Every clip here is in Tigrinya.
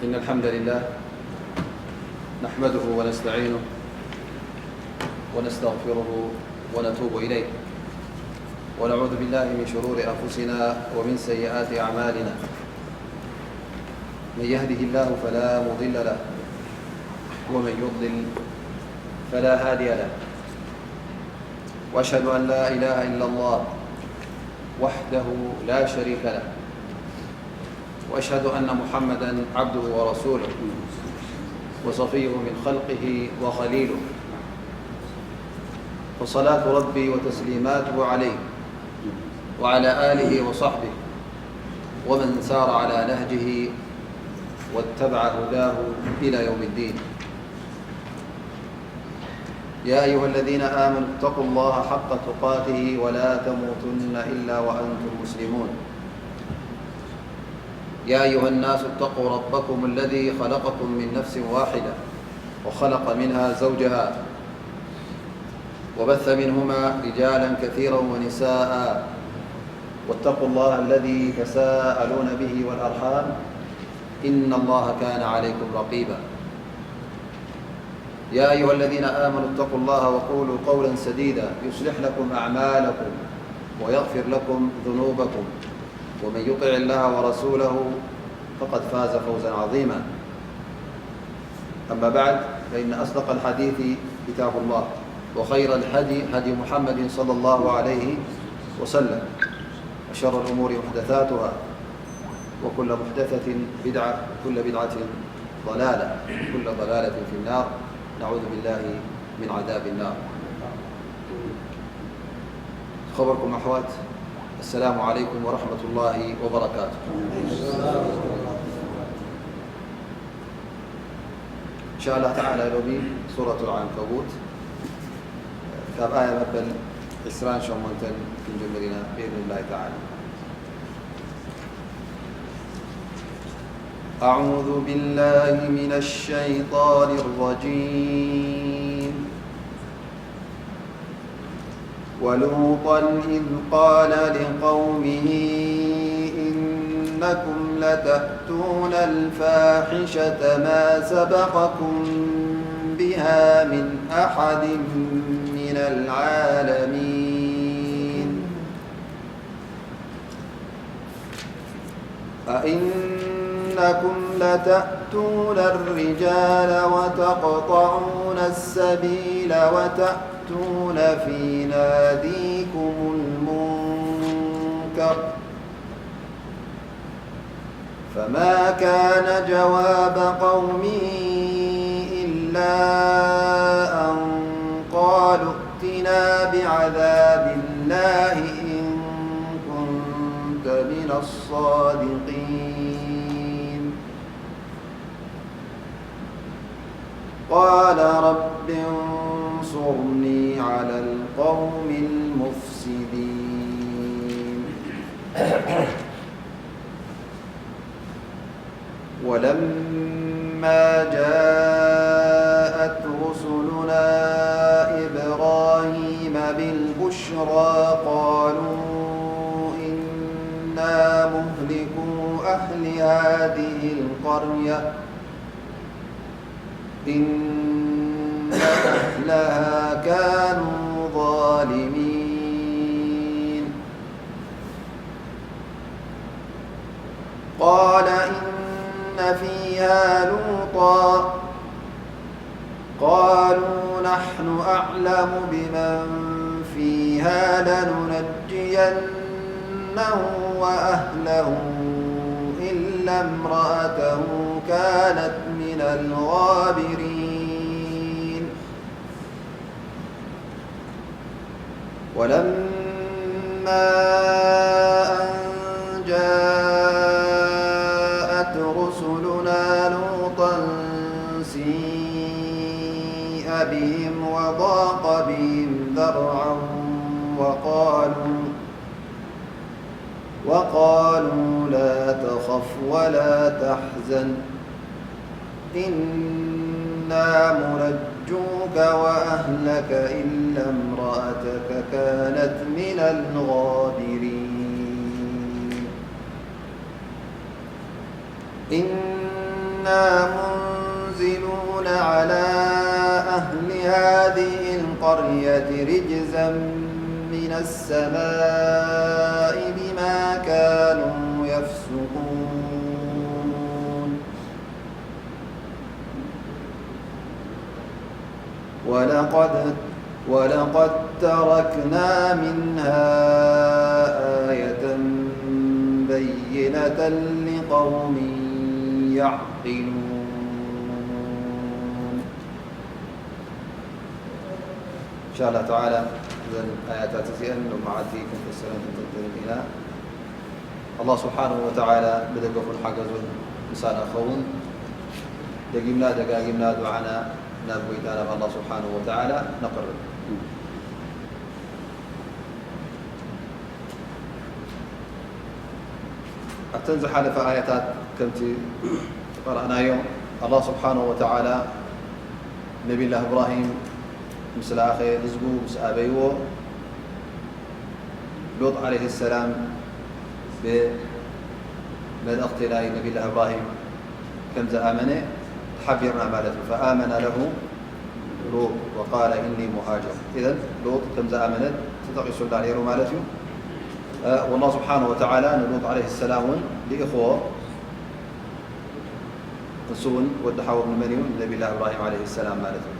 إن الحمد لله نحمده ونستعينه ونستغفره ونتوب إليه، ونعوذ بالله من شرور أنفسنا ومن سيئات أعمالنا. من يهده الله فلا مضل له، ومن يضلل فلا هادي له. وأشهد أن لا إله إلا الله وحده لا شريك له، وأشهد أن محمدا عبده ورسوله وصفيه من خلقه وخليله، فصلاة ربي وتسليماته عليه وعلى آله وصحبه ومن سار على نهجه واتبع هداه إلى يوم الدين. يا أيها الذين آمنوا اتقوا الله حق تقاته ولا تموتن إلا وأنتم مسلمون. يا أيها الناس اتقوا ربكم الذي خلقكم من نفس واحدة وخلق منها زوجها وبث منهما رجالا كثيرا ونساء، واتقوا الله الذي تساءلون به والأرحام، إن الله كان عليكم رقيبا. يا أيها الذين آمنوا اتقوا الله وقولوا قولا سديدا يصلح لكم أعمالكم ويغفر لكم ذنوبكم، ومن يطع الله ورسوله فقد فاز فوزا عظيما. أما بعد، فإن أصدق الحديث كتاب الله، وخير الهدي هدي محمد صلى الله عليه وسلم، وشر الأمور محدثاتها، وكل محدثة بدعة، وكل بدعة ضلالة، وكل ضلالة في النار. نعوذ بالله من عذاب النار. خبركم أحوات، السلام عليكم ورحمة الله وبركاته. إن شاء الله تعالى ሎሚ ሱረቱል ዓንከቡት ካብ ኣያ መበል ዕስራን ሸሞንተን ክንጅምር ኢና ብኢዝኒላሂ ተዓላ። أعوذ بالله من الشيطان الرجيم. ولوطا إذ قال لقومه إنكم لتأتون الفاحشة ما سبقكم بها من أحد من العالمين. أئنكم لتأتون الرجال وتقطعون السبيل وتأتون في ناديكم المنكر، فما كان جواب قومه إلا أن قالوا ائتنا بعذاب الله إن كنت من الصادقين. قال رب انصرني على القوم المفسدين. ولما جاءت رسلنا إبراهيم بالبشرى قالوا إنا مهلكو أهل هذه القرية إن أهلها كانوا ظالمين. قال إن فيها لوطا قالوا نحن أعلم بمن فيها لننجينه وأهله إلا امرأته كانت من الغابرين. ولما أن جاءت رسلنا لوطا سيء بهم وضاق بهم ذرعا وقالوا وقالوا لا تخف ولا تحزن إنا منجوك وأهلك إلا امرأتك كانت من الغابرين. إن إنا منزلون على أهل هذه القرية رجزا من السماء بما كانوا يفسقون. ولقد، ولقد تركنا منها آية بينة لقوم يعقلون. إن شاء الله تعالى እዘን ኣያታት እዚአን ሎም መዓልቲ ክንፈስረን ክንትንትንን ኢና። ኣላህ ስብሓንሁ ወተዓላ ብደገፉን ሓገዙን ምሳና ክኸውን፣ ደጊምና ደጋጊምና ዱዓና ናብ ጎይታ ናብ ኣላህ ስብሓንሁ ወተዓላ ነቕርብ። ኣብተን ዝሓለፈ ኣያታት ከምቲ ዝቐረእናዮ፣ ኣላህ ስብሓንሁ ወተዓላ ነቢላህ እብራሂም ምስ ለኣኸ፣ ህዝቡ ምስ ኣበይዎ፣ ሉጥ ዓለይሂ ሰላም ብመልእኽቲ ናይ ነቢላህ እብራሂም ከም ዝኣመነ ተሓቢርና ማለት እዩ። ፈኣመነ ለሁ ሉጥ ወቃለ ኢኒ ሙሃጅር። ኢዘን ሉጥ ከም ዝኣመነ ተጠቒሱልና ነይሩ ማለት እዩ። እ፣ ወላህ ስብሓነሁ ወተዓላ ንሉጥ ዓለይሂ ሰላም እውን ልኢኽዎ። እሱ እውን ወዲ ሓዎም ንመን እዩ? ንነቢላህ እብራሂም ዓለይሂ ሰላም ማለት እዩ።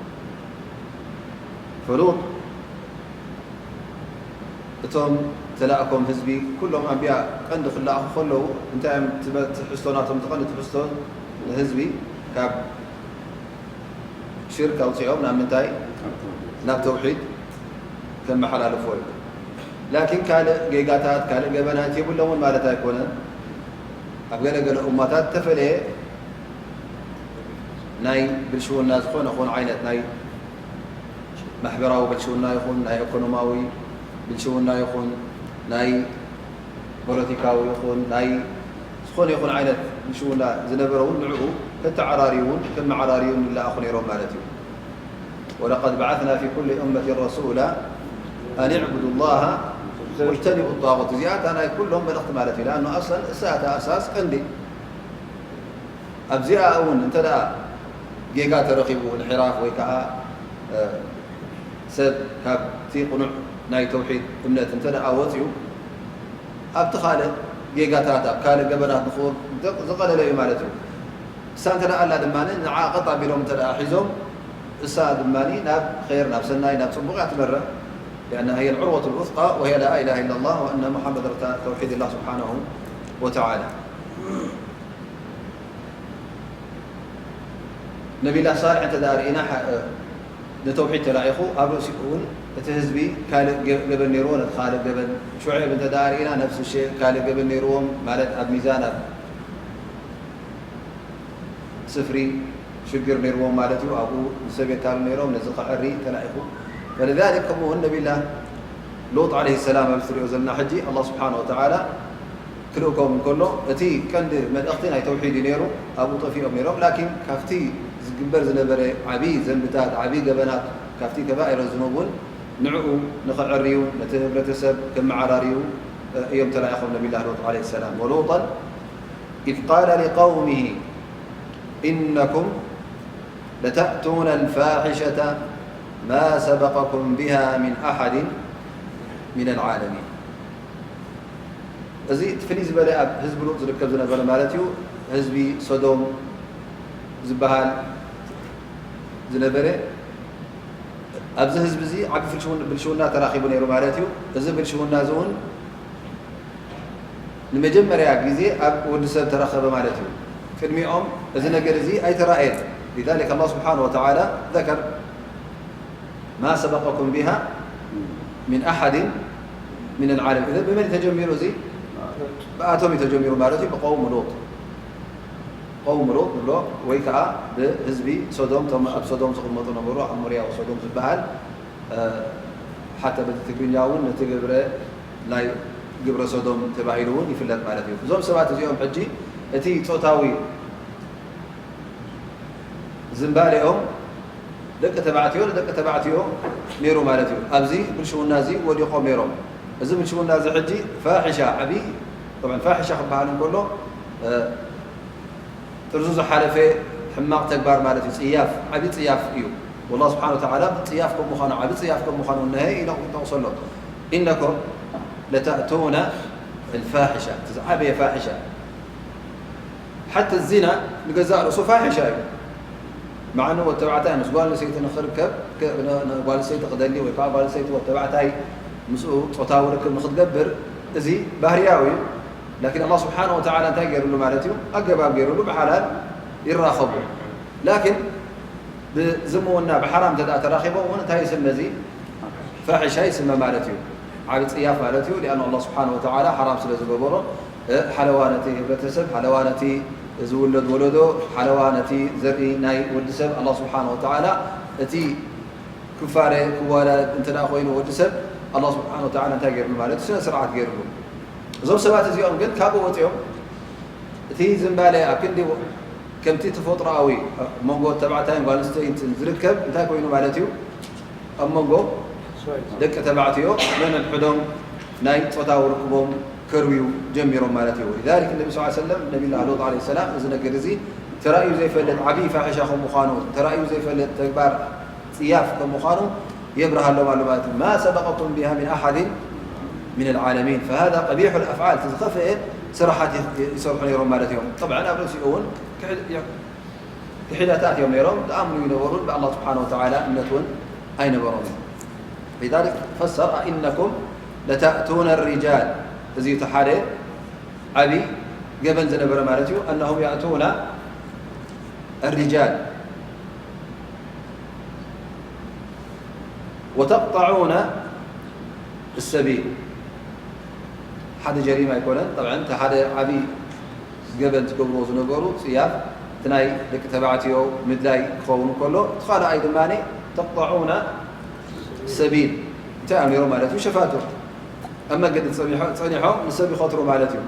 ፈሉጥ እቶም ተላእኮም ህዝቢ ኩሎም ኣንቢያ ቀንዲ ክለኣኹ ከለዉ እንታይ እዮም ትበ-፣ ትሕዝቶ ናቶም፣ እቲ ቀንዲ ትሕዝቶ ንህዝቢ ካብ ሽርክ ኣውፂኦም ናብ ምንታይ? ናብ ተውሒድ ከመሓላልፎ እዩ። ላኪን ካልእ ጌጋታት፣ ካልእ ገበናት የብሎምን ማለት ኣይኮነን። ኣብ ገለ ገለ እማታት ተፈለየ ናይ ብልሽውና ዝኾነ ኹን ዓይነት ናይ ማሕበራዊ ብልሽውና ይኹን፣ ናይ ኢኮኖማዊ ብልሽውና ይኹን፣ ናይ ፖለቲካዊ ይኹን፣ ናይ ዝኾነ ይኹን ዓይነት ብልሽውና ዝነበረ እውን ንዕኡ ከተዓራርዩ እውን ከመዓራርዩ እውን ይለኣኹ ነይሮም ማለት እዩ። ወለቀድ በዓትና ፊ ኩሊ ኡመትን ረሱላ ኣን ዕቡዱ ላሃ ወጅተኒቡ ጣጉት። እዚኣ እታ ናይ ኩሎም መልእኽቲ ማለት እዩ። ለኣኑ ኣስለን እሳ እታ ኣሳስ ቀንዲ ኣብዚኣ እውን እንተ ደኣ ጌጋ ተረኺቡ፣ እንሒራፍ ወይ ከዓ፣ እ፣ ሰብ ካብቲ ቅኑዕ ናይ ተውሒድ እምነት እንተ ደኣ ወፂኡ፣ ኣብቲ ካልእ ጌጋታት፣ ኣብ ካልእ ገበናት ንኽወድቕ ዝቐለለ እዩ ማለት እዩ። እሳ እንተ ደኣ ኣላ ድማ ንዓ ቀጥ ኣቢሎም እንተ ደኣ ሒዞም፣ እሳ ድማ ናብ ኸይር፣ ናብ ሰናይ፣ ናብ ፅቡቕ እያ ትመርሕ። لأنها هي العروة الوثقى وهي لا إله إلا الله وأن محمدا رسول الله سبحانه وتعالى. ነቢላ ሳልሕ እንተ ደኣ ርኢና፣ ሓ-፣ ንተውሒድ ተላኢኹ፣ ኣብ ርእሲኡ እውን እቲ ህዝቢ ካልእ ገ-፣ ገበን ነይርዎ፣ ነቲ ካልእ ገበን። ሹዐይብ እንተ ደኣ ርኢና፣ ነፍሲ ሸ-፣ ካልእ ገበን ነይርዎም፣ ማለት ኣብ ሚዛን፣ ኣብ ስፍሪ ሽግር ነይርዎም ማለት እዩ። ኣብኡ ንሰብ የታሉ ነይሮም፣ ነዚ ከዐሪ ተላኢኹ። فلذلك ከምኡ እውን ነቢላ ሎጥ ዓለይሂ ሰላም ኣብዚ ትሪኦ ዘለና ሕጂ ኣላህ ስብሓነ ወተዓላ ክልእኮም እንከሎ፣ እቲ ቀንዲ መልእኽቲ ናይ ተውሒድ እዩ ነይሩ፣ ኣብኡ ጠፊኦም ነይሮም። ላኪን ካብቲ ዝግበር ዝነበረ ዓብዪ ዘንብታት፣ ዓብዪ ገበናት፣ ካብቲ ከባኢረ ዝኑብ እውን ንዕኡ ንኸዐርዩ፣ ነቲ ህብረተሰብ ከመዓራርዩ፣ እ፣ እዮም ተላኢኾም ነቢላህ ሎጥ ዓለይሂ ሰላም። ወሉጠን ኢዝ ቃለ ሊቀውሚሂ ኢነኩም ለተእቱነ ኣልፋሒሸተ ማ ሰበቀኩም ቢሃ ሚን ኣሓድን ሚነል ዓለሚን። እዚ እቲ ፍልይ ዝበለ ኣብ ህዝቢ ሉጥ ዝርከብ ዝነበረ ማለት እዩ። ህዝቢ ሶዶም ዝበሃል ዝነበረ፣ ኣብዚ ህዝቢ እዚ ዓቢ ፍልሽውን-፣ ብልሽውና ተራኺቡ ነይሩ ማለት እዩ። እዚ ብልሽውና እዚ እውን ንመጀመርያ ግዜ ኣብ ወዲ ሰብ ተረኸበ ማለት እዩ። ቅድሚኦም እዚ ነገር እዚ ኣይተራእየን። لذلك الله سبحانه وتعالى ذكر ما سبقكم بها من أحد من العالمين. إذن ብመን እዩ ተጀሚሩ እዚ? ብኣቶም እዩ ተጀሚሩ ማለት እዩ፣ ብቀውም ሉጥ። ቀውም ሉጥ ንብሎ ወይ ከዓ ብህዝቢ ሶዶም፣ እቶም ኣብ ሶዶም ዝቕመጡ ነበሩ፣ ዓሞርያ ወሶዶም ዝበሃል፣ እ፣ ሓታ በቲ ትግርኛ እውን ነቲ ግብረ ናይ ግብረ ሶዶም ተባሂሉ እውን ይፍለጥ ማለት እዩ። እዞም ሰባት እዚኦም ሕጂ እቲ ጾታዊ ዝንባሌኦም ደቂ ተባዕትዮ ንደቂ ተባዕትዮ ነይሩ ማለት እዩ። ኣብዚ ብልሽውና እዚ ወዲቖም ነይሮም። እዚ ብልሽውና እዚ ሕጂ ፋሒሻ ዓብዪ፣ ጠብዓን ፋሒሻ ክበሃል እንከሎ፣ እ፣ ጥርዙ ዝሓለፈ ሕማቕ ተግባር ማለት እዩ። ጽያፍ፣ ዓቢ ጽያፍ እዩ። والله سبحانه وتعالى ጽያፍ ከም ምዃኑ፣ ዓቢ ጽያፍ ከም ምዃኑ ነሀ ኢሉ ይጠቕሶ ኣሎ። إنكم لتأتون الفاحشة፣ እቲ ዝዓበየ ፋሒሻ። ሓቲ ዚና ንገዛእ ርእሱ ፋሒሻ እዩ። መዓኑ ወዲ ተባዕታይ ምስ ጓል ኣንስተይቲ ንኽርከብ፣ ክ-፣ ን-፣ ንጓል ኣንስተይቲ ክደሊ ወይ ከዓ ጓል ኣንስተይቲ ወዲ ተባዕታይ ምስኡ ጾታዊ ርክብ ንኽትገብር፣ እዚ ባህርያዊ እዩ። ላኪን ኣላህ ስብሓነ ወተዓላ እንታይ ገይሩሉ ማለት እዩ? ኣገባብ ገይሩሉ፣ ብሓላል ይራኸቡ። ላኪን ብዝምውና ብሓራም እንተ ደኣ ተራኺቦም እውን እንታይ ይስመ እዚ? ፋሒሻ ይስመ ማለት እዩ። ዓቢ ጽያፍ ማለት እዩ። ሊኣኑ ኣላህ ስብሓነ ወተዓላ ሓራም ስለ ዝገበሮ፣ እ፣ ሓለዋ ነቲ ህብረተሰብ፣ ሓለዋ ነቲ ዝውለድ ወለዶ፣ ሓለዋ ነቲ ዘርኢ ናይ ወዲ ሰብ ኣላህ ስብሓነ ወተዓላ እቲ ክፋረ ክወዳደድ እንተ ደኣ ኮይኑ ወዲ ሰብ ኣላህ ስብሓነ ወተዓላ እንታይ ገይሩሉ ማለት እዩ? ስነ ስርዓት ገይሩሉ። እዞም ሰባት እዚኦም ግን ካብኡ ወፂኦም እቲ ዝምባለ ኣብ ክንዲ ከምቲ ተፈጥሮኣዊ ኣብ መንጎ ተባዕታይን ጓል ኣንስተይትን ዝርከብ እንታይ ኮይኑ ማለት እዩ? ኣብ መንጎ ደቂ ተባዕትዮ ነንሕዶም ናይ ጾታዊ ርክቦም ከርብዩ ጀሚሮም ማለት እዩ። ولذلك النبي صلى الله عليه وسلم ነቢላ ሉጥ عليه السلام እዚ ነገር እዚ ተራእዩ ዘይፈልጥ ዓብዪ ፋሒሻ ከም ምዃኑ፣ ተራእዩ ዘይፈልጥ ተግባር ጽያፍ ከም ምዃኑ የብርሃሎም ኣሎ ማለት እዩ። ما سبقكم بها من أحد من العالمين فهذا قبيح الأفعال፣ እቲ ዝኸፍአ ስራሓት ይሰርሑ ነይሮም ማለት እዮም። طبعا ኣብ ርእሲኡ እውን ክሕድ-፣ ክሒዳታት እዮም ነይሮም፣ ዝኣምኑ ይነበሩን ብኣላህ ስብሓነ ወተዓላ እምነት እውን ኣይነበሮምን። لذلك ፈሰር أئنكم لتأتون الرجال፣ እዚ እቲ ሓደ ዓቢ ገበን ዝነበረ ማለት እዩ። أنهم يأتون الرجال وتقطعون السبيل። ሓደ ጀሪማ ኣይኮነን። طبعا እቲ ሓደ ዓቢ ገበን ዝገብርዎ ዝነበሩ ጽያፍ እቲ ናይ ደቂ ተባዕትዮ ምድላይ ክኸውን ከሎ፣ እቲ ካልኣይ ድማ تقطعون السبيل እንታይ እዮም ነይሮም ማለት እዩ? ሸፋቱ ኣብ መገዲ ጸኒሖ-፣ ጸኒሖም ንሰብ ይኸትሩ ማለት እዩ።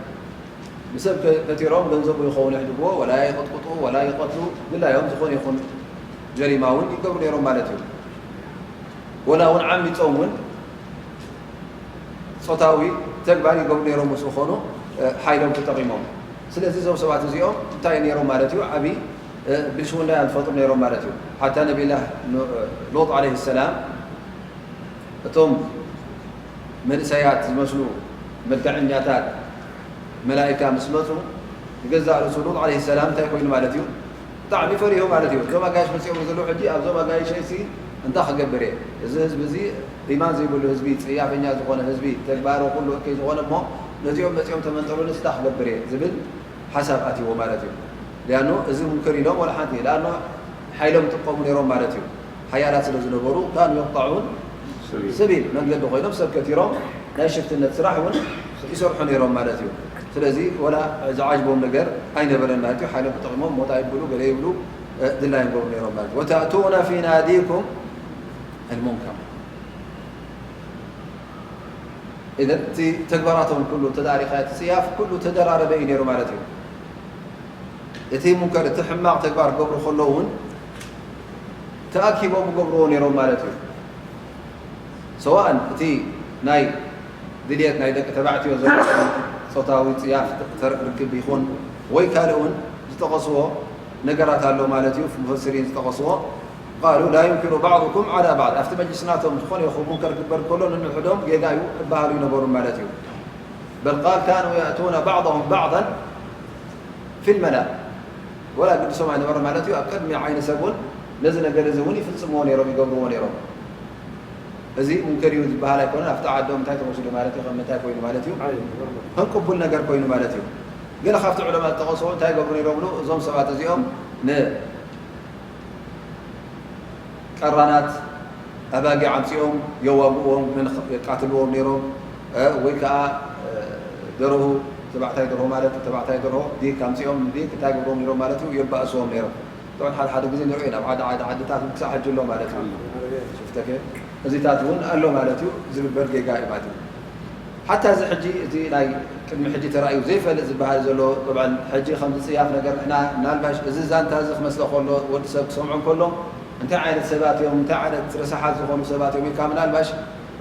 ንሰብ ከ-፣ ከቲሮም ገንዘቡ ይኸውን የሕድግዎ፣ ወላ ይቕጥቅጡ፣ ወላ ይቐትሉ፣ ድላዮም ዝኾነ ይኹን ጀሪማ እውን ይገብሩ ነይሮም ማለት እዩ። ወላ እውን ዓሚጾም እውን ጾታዊ ተግባር ይገብሩ ነይሮም ምስ ዝኾኑ፣ እ፣ ሓይሎም ተጠቒሞም። ስለዚ እዞም ሰባት እዚኦም እንታይ ነይሮም ማለት እዩ? ዓቢ፣ እ፣ ብልሽውና እዮም ዝፈጥሩ ነይሮም ማለት እዩ። ሓታ ነቢላህ ኑ-፣ እ፣ ሎጥ ዓለይሂ ሰላም እቶም መንእሰያት ዝመስሉ መልክዐኛታት መላኢካ ምስ መጹ፣ ንገዛእ ርእሱ ሉጥ ዓለይሂ ሰላም እንታይ ኮይኑ ማለት እዩ? ብጣዕሚ ፈሪሁ ማለት እዩ። እዞም ኣጋይሽ መጺኦም ዘለዉ ሕጂ ኣብዞም ኣጋይሸይሲ እንታይ ክገብር እየ? እዚ ህዝቢ እዚ ኢማን ዘይብሉ ህዝቢ፣ ጽያፈኛ ዝኾነ ህዝቢ፣ ተግባሩ ኩሉ እከይ ዝኾነ እሞ ነዚኦም መጺኦም ተመንጠሉንስ እንታይ ክገብር እየ? ዝብል ሓሳብ ኣትይዎ ማለት እዩ። ሊኣኑ እዚ ሙንከር ኢሎም ወላ ሓንቲ፣ ሊኣኑ ሓይሎም ይጥቀሙ ነይሮም ማለት እዩ። ሓያላት ስለ ዝነበሩ፣ ካኑ የቅጣዑን ሰቢል። ሰቢል መንገዲ ኮይኖም ሰብ ከቲሮም ናይ ሽፍትነት ስራሕ እውን ይሰርሑ ነይሮም ማለት እዩ። ስለዚ ወላ ዝዓጅቦም ነገር ኣይነበረን ማለት እዩ። ሓይሎም ተጠቒሞም ሞት ኣይብሉ፣ ገለ ይብሉ፣ እ፣ ድላዮም ገብሩ ነይሮም ማለት እዩ። ወተእቱነ ፊ ናዲኩም ኣልሙንከር። ኢዘን እቲ ተግባራቶም ኩሉ ተዳሪኻ፣ እቲ ጽያፍ ኩሉ ተደራረበ እዩ ነይሩ ማለት እዩ። እቲ ሙንከር፣ እቲ ሕማቕ ተግባር ክገብሩ ከለዉ እውን ተኣኪቦም ይገብርዎ ነይሮም ማለት እዩ። ሰዋእን እቲ ናይ ድልየት ናይ ደቂ ተባዕትዮ ዘሎ ጾታዊ ጽያፍ ተር-፣ ርክብ ይኹን ወይ ካልእ እውን ዝጠቐስዎ ነገራት ኣሎ ማለት እዩ። ሙፈስሪን ዝጠቐስዎ ቃሉ ላ ዩንኪሩ ባዕዱኩም ዓላ ባዕድ፣ ኣብቲ መጅልስ ናቶም ዝኾነ ይኹን ሙንከር ክግበር ከሎ ንንሕዶም ጌጋ እዩ እበሃሉ ይነበሩ ማለት እዩ። በል ቃል ካኑ የእቱነ ባዕضሁም ባዕضን ፊል መናም። ወላ ግድሶም ኣይነበረ ማለት እዩ። ኣብ ቅድሚ ዓይኒ ሰብ እውን ነዚ ነገር እዚ እውን ይፍጽምዎ ነይሮም፣ ይገብርዎ ነይሮም። እዚ ሙንከር እዩ ዝበሃል ኣይኮነን። ኣብቲ ዓዶም እንታይ ተወሲዱ ማለት እዩ? ከም ምንታይ ኮይኑ ማለት እዩ? ኣይ፣ ኖርማል። ከም ቅቡል ነገር ኮይኑ ማለት እዩ። ገለ ካብቲ ዑለማ ዝጠቐስዎ እንታይ ይገብሩ ነይሮም ብሉ? እዞም ሰባት እዚኦም ን ቀራናት ኣባጊዕ ኣምጺኦም የዋግእዎም፣ የቃትልዎም ነይሮም። እ፣ ወይ ከኣ፣ እ፣ ደርሁ፣ ተባዕታይ ደርሆ ማለት ተባዕታይ ደርሆ ዲክ ኣምጺኦም ዲክ እንታይ ገብርዎም ነይሮም ማለት እዩ? የባእስዎም ነይሮም። ጥዑን ሓደ ሓደ ግዜ ንሪኦ ኢና፣ ኣብ ሓደ ሓደ ዓድታት ክሳዕ ሕጂ ኣሎ ማለት እዩ። ሽፍተከ እዚታት እውን ኣሎ ማለት እዩ። ዝግበር ጌጋ እዩ ማለት እዩ። ሓታ እዚ ሕጂ፣ እዚ ናይ ቅድሚ ሕጂ ተራእዩ ዘይፈልጥ ዝበሃል ዘሎ፣ ጠብዓን ሕጂ ከምዚ ጽያፍ ነገር ንሕና ምናልባሽ እዚ ዛንታ እዚ ክመስሎ ከሎ፣ ወዲ ሰብ ክሰምዖ ከሎ፣ እንታይ ዓይነት ሰባት እዮም፣ እንታይ ዓይነት ረሳሓት ዝኾኑ ሰባት እዮም ኢልካ ምናልባሽ፣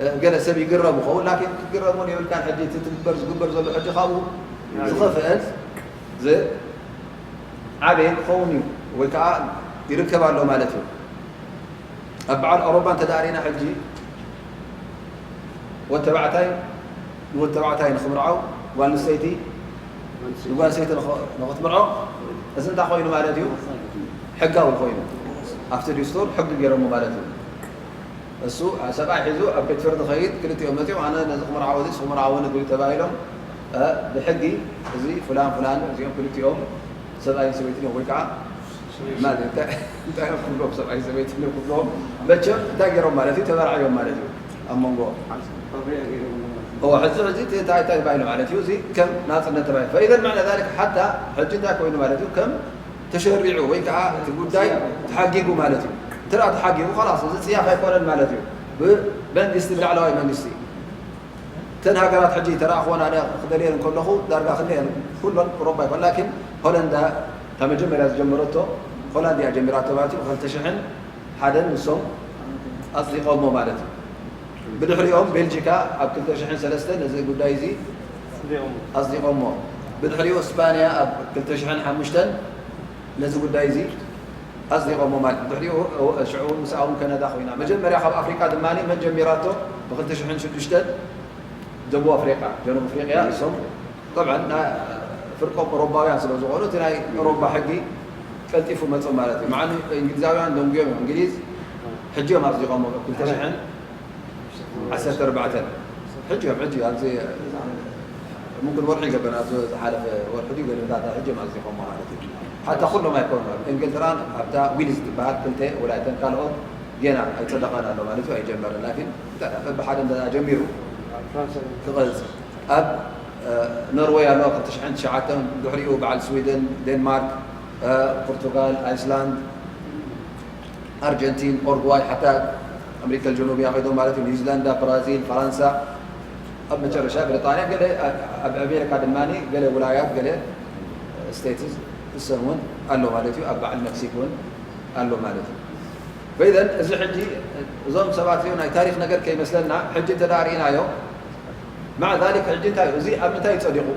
እ፣ ገለ ሰብ ይግረም ይኸውን። ላኪን ክትግረም እውን የብልካን። ሕጂ እቲ ትግበር፣ ዝግበር ዘሎ ሕጂ ካብኡ ዝኸፍአን ዝ-፣ ዓበየ ክኸውን እዩ ወይ ከዓ ይርከብ ኣሎ ማለት እዩ። ኣብ በዓል ኣውሮፓ እንተ ደኣ ርኢና ሕጂ ወድ ተባዕታይ ንወድ ተባዕታይ ንኽምርዓው ጓል ኣንስተይቲ ንጓል ኣንስተይቲ ንኽ- ንኽትምርዖ እዚ እንታይ ኮይኑ ማለት እዩ? ሕጋዊ ኮይኑ ኣብቲ ዱስቱር ሕጊ ገይሮሞ ማለት እዩ። እሱ ሰብኣይ ሒዙ ኣብ ቤት ፍርዲ ኸይድ ክልቲኦም መፂኦም ኣነ ነዚ ክምርዓዎ እዚ ክምርዓዎ ንግሪ ተባሂሎም ብሕጊ እዚ ፍላን ፍላን እዚኦም ክልቲኦም ሰብኣይን ሰበይትን እዮም ወይ ከዓ ማለት እንታይ እንታይ እዮም ክብሎም ሰብኣይ ሰበይትን እዮም ክብሎም መቸም እንታይ ገይሮም ማለት እዩ ተበራዕዮም ማለት እዩ ኣብ መንጎ እዎ ሕዚ ሕዚ እንታይ እንታይ ተባሂሉ ማለት እዩ እዚ ከም ናፅነት ተባሂሉ ፈኢዘን መዕነ ዛሊክ ሓታ ሕጂ እንታይ ኮይኑ ማለት እዩ ከም ተሸሪዑ ወይ ከዓ እቲ ጉዳይ ተሓጊጉ ማለት እዩ። እንተ ተሓጊጉ ኸላስ እዚ ፅያፍ ኣይኮነን ማለት እዩ። ብመንግስቲ ብላዕለዋይ መንግስቲ እተን ሃገራት ሕጂ ተረኣኽወን ኣነ ክደልየን እንከለኹ ዳርጋ ክንደየን ኩሎን ቁሩብ ኣይኮን ላኪን ሆለንዳ እታ መጀመርያ ዝጀመረቶ ሆላንድ እያ ጀሚራቶ ማለት እዩ። ብክልተ ሽሕን ሓደን ንሶም ኣፅዲቖሞ ማለት እዩ። ብድሕሪኦም ቤልጂካ ኣብ ክልተ ሽሕን ሰለስተን ነዚ ጉዳይ እዚ ኣፅዲቖሞ። ብድሕሪኡ እስፓንያ ኣብ ክልተ ሽሕን ሓሙሽተን ነዚ ጉዳይ እዚ ኣፅዲቖሞ ማለት እዩ። ድሕሪኡ ሽዑ እውን ምስኣ እውን ከነዳ ኮይና። መጀመርያ ካብ ኣፍሪቃ ድማ መን ጀሚራቶ ብክልተ ሽሕን ሽዱሽተን ደቡብ ኣፍሪቃ፣ ጀኑብ ኣፍሪቅያ እሶም ጠብዓን ፍርቆም ኦሮባውያን ስለ ዝኾኑ እቲ ናይ ኦሮባ ሕጊ ቀልጢፉ መፁ ማለት እዩ። መዓኒ እንግሊዛውያን ደንጉዮም እዮም። እንግሊዝ ሕጂ እዮም ኣፅዲቖሞ ክልተ ሽሕን ዓሰርተ ኣርባዕተን ሕጂ እዮም ሕጂ ኣብዚ ምምክን ወርሒ ይገብር ኣብዚ ዝሓለፈ ወርሒ ድዩ ገለ ዳታ ሕጂ እዮም ኣፅዲቖሞ ማለት እዩ። ሓታ ኩሎም ኣይኮኑ ኣብ እንግልተራን ኣብታ ዊልዝ ትበሃል ክልተ ወላይተን ካልኦት ጌና ኣይፀደቐን ኣሎ ማለት እዩ ኣይጀመረን ላኪን በብሓደ እንተ ጀሚሩ ክቐፅል ኣብ ኖርወይ ኣሎ ክልተ ሽሕን ትሽዓተን ድሕሪኡ በዓል ስዊደን ዴንማርክ ፖርቱጋል ኣይስላንድ ኣርጀንቲን ኦርግዋይ ሓታ ኣሜሪካ ጀኑብያ ከይዶም ማለት እዩ ኒውዚላንዳ ብራዚል ፈራንሳ ኣብ መጨረሻ ብሪጣንያ ገለ ኣብ ኣሜሪካ ድማ ገለ ውላያት ገለ ስቴትስ እሰን እውን ኣሎ ማለት እዩ ኣብ በዓል መክሲክ እውን ኣሎ ማለት እዩ። ፈኢዘን እዚ ሕጂ እዞም ሰባት እዚኦም ናይ ታሪክ ነገር ከይመስለና ሕጂ እንተ ርኢናዮ ማዕ ዛሊክ ሕጂ እንታይ እዩ እዚ ኣብ ምንታይ እዩ ጸዲቑ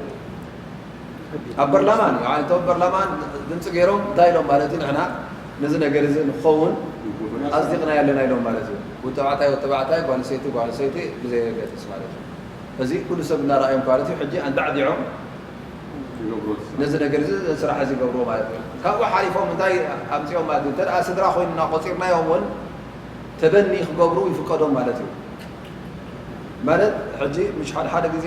ኣብ በርላማን እዩ እቶም በርላማን ድምፂ ገይሮም እንታይ ኢሎም ማለት እዩ ንሕና ነዚ ነገር እዚ ንክኸውን ኣፅዲቕና ኣለና ኢሎም ማለት እዩ። ወተባዕታይ ወተባዕታይ ጓል ሰይቲ ጓል ሰይቲ ብዘየገድስ ማለት እዩ። እዚ ኩሉ ሰብ እናረኣዮም ማለት እዩ ሕጂ ኣንዳዕዲዖም ነዚ ነገር እዚ ስራሕ እዚ ይገብርዎ ማለት እዩ። ካብኡ ሓሊፎም እንታይ ኣምፅኦም ማለት እዩ። እንተ ስድራ ኮይኑና ቆፂርናዮም እውን ተበኒ ክገብሩ ይፍቀዶም ማለት እዩ። ማለት ሕጂ ምሽ ሓደ ሓደ ግዜ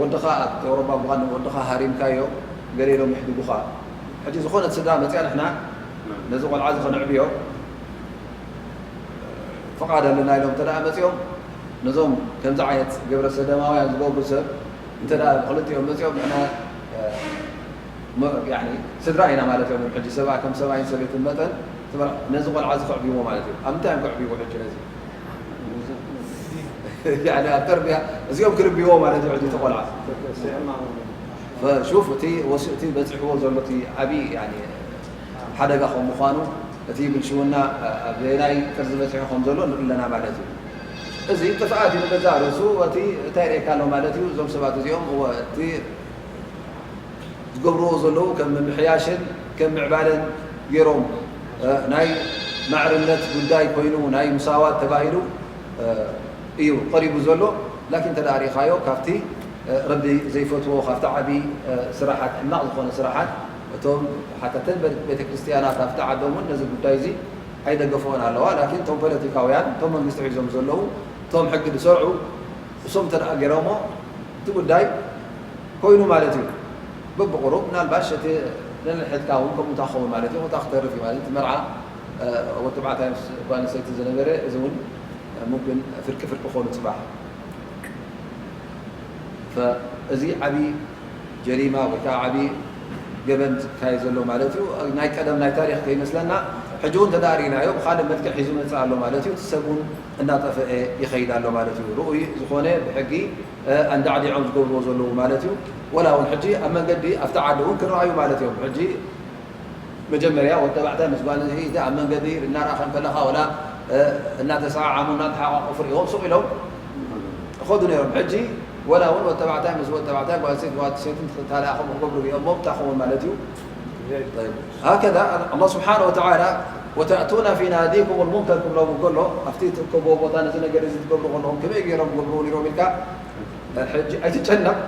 ወድኻ ኣብ ተወረባ ምዃን ወድኻ ሃሪምካዮ ገለ ኢሎም ይሕድጉኻ። ሕጂ ዝኾነት ስድራ መፅያ ንሕና ነዚ ቆልዓ እዚ ከነዕብዮ ፍቓድ ኣለና ኢሎም እንተ መፂኦም ነዞም ከምዚ ዓይነት ግብረ ሰደማውያን ዝገብሩ ሰብ እንተ ብክልቲኦም መፂኦም ንሕና ስድራ ኢና ማለት እዮም ሕጂ ሰብኣ ከም ሰብኣይን ሰበይትን መጠን ነዚ ቆልዓ እዚ ክዕብይዎ ማለት እዩ ኣብ ምንታይ እዮም ክዕብይዎ ሕጂ ነዚ ኣብ ተርቢያ እዚኦም ክርብይዎ ማለት እዩ ሕጂ እቲ ቆልዓ ሹፍ እቲ ወሲኡ እቲ በፂሕዎ ዘሎ እቲ ዓብዪ ሓደጋ ከም ምዃኑ እቲ ብልሽውና ኣብ ናይ ጥርዚ በፂሑ ከም ዘሎ ንርኢ ኣለና ማለት እዩ። እዚ ጥፍኣት እዩ ንገዛእ ርእሱ እቲ እንታይ ርእካ ኣሎ ማለት እዩ። እዞም ሰባት እዚኦም እወ እቲ ዝገብርዎ ዘለዉ ከም ምምሕያሽን ከም ምዕባለን ገይሮም ናይ ማዕርነት ጉዳይ ኮይኑ ናይ ምሳዋት ተባሂሉ እዩ ቀሪቡ ዘሎ። ላኪን እንተ ርኢኻዮ ካብቲ ረቢ ዘይፈትዎ ካብቲ ዓብዪ ስራሓት ሕማቕ ዝኾነ ስራሓት እቶም ሓታ ተን ቤተ ክርስትያናት ኣብቲ ዓዶም እውን ነዚ ጉዳይ እዚ ኣይደገፍኦን ኣለዋ። ላኪን እቶም ፖለቲካውያን እቶም መንግስቲ ሒዞም ዘለዉ እቶም ሕጊ ዝሰርዑ እሶም እንተ ገይሮሞ እቲ ጉዳይ ኮይኑ ማለት እዩ። በብቁሩብ ምናልባሽ እቲ ነንሕድካ እውን ከምኡ እንታይ ክኸውን ማለት እዩ እታ ክተርፍ እዩ ማለት እቲ መርዓ ወዲ ተባዕታይ ምስ ጓል ኣንስተይቲ ዝነበረ እዚ እውን ሙምክን ፍርቂ ፍርቂ ክኾኑ ፅባሕ እዚ ዓብዪ ጀሪማ ወይ ከዓ ዓብዪ ገበን ዝካየድ ዘሎ ማለት እዩ። ናይ ቀደም ናይ ታሪክ ከይመስለና ሕጂ እውን ተዳሪእናዮ ብካልእ መልክዕ ሒዙ መፅእ ኣሎ ማለት እዩ። እቲ ሰብ እውን እናጠፈአ ይኸይድ ኣሎ ማለት እዩ። ርኡይ ዝኾነ ብሕጊ ኣንዳዕዲዖም ዝገብርዎ ዘለዉ ማለት እዩ። ወላ እውን ሕጂ ኣብ መንገዲ ኣብቲ ዓዲ እውን ክረኣዩ ማለት እዮም። ሕጂ መጀመርያ ወዲ ተባዕታይ ምስ ጓል ኣንስተይቲ ኣብ መንገዲ እናረኣኻ እንከለኻ ወላ እናተሰዓዓሙ እናተሓቋቆፉ ሪእዎም ሱቕ ኢሎም ይኸዱ ነይሮም። ሕጂ ወላ እውን ወዲ ተባዕታይ ምስ ወዲ ተባዕታይ፣ ጓል ሰይቲ ጓል ሰይቲ እንተ-፣ እንተለኣኹም ክገብሩ እዮም፣ እሞ እንታይ ክኸውን ማለት እዩ? طيب. هكذا الله سبحانه وتعالى، وتأتون في ناديكم المنكر ክብሎም እንከሎ፣ ኣብቲ ትእከብዎ ቦታ ነዚ ነገር እዚ ትገብሩ ከለኹም ከመይ ገይሮም ክገብርዎ ነይሮም ኢልካ ሕጂ ኣይትጨነቕ።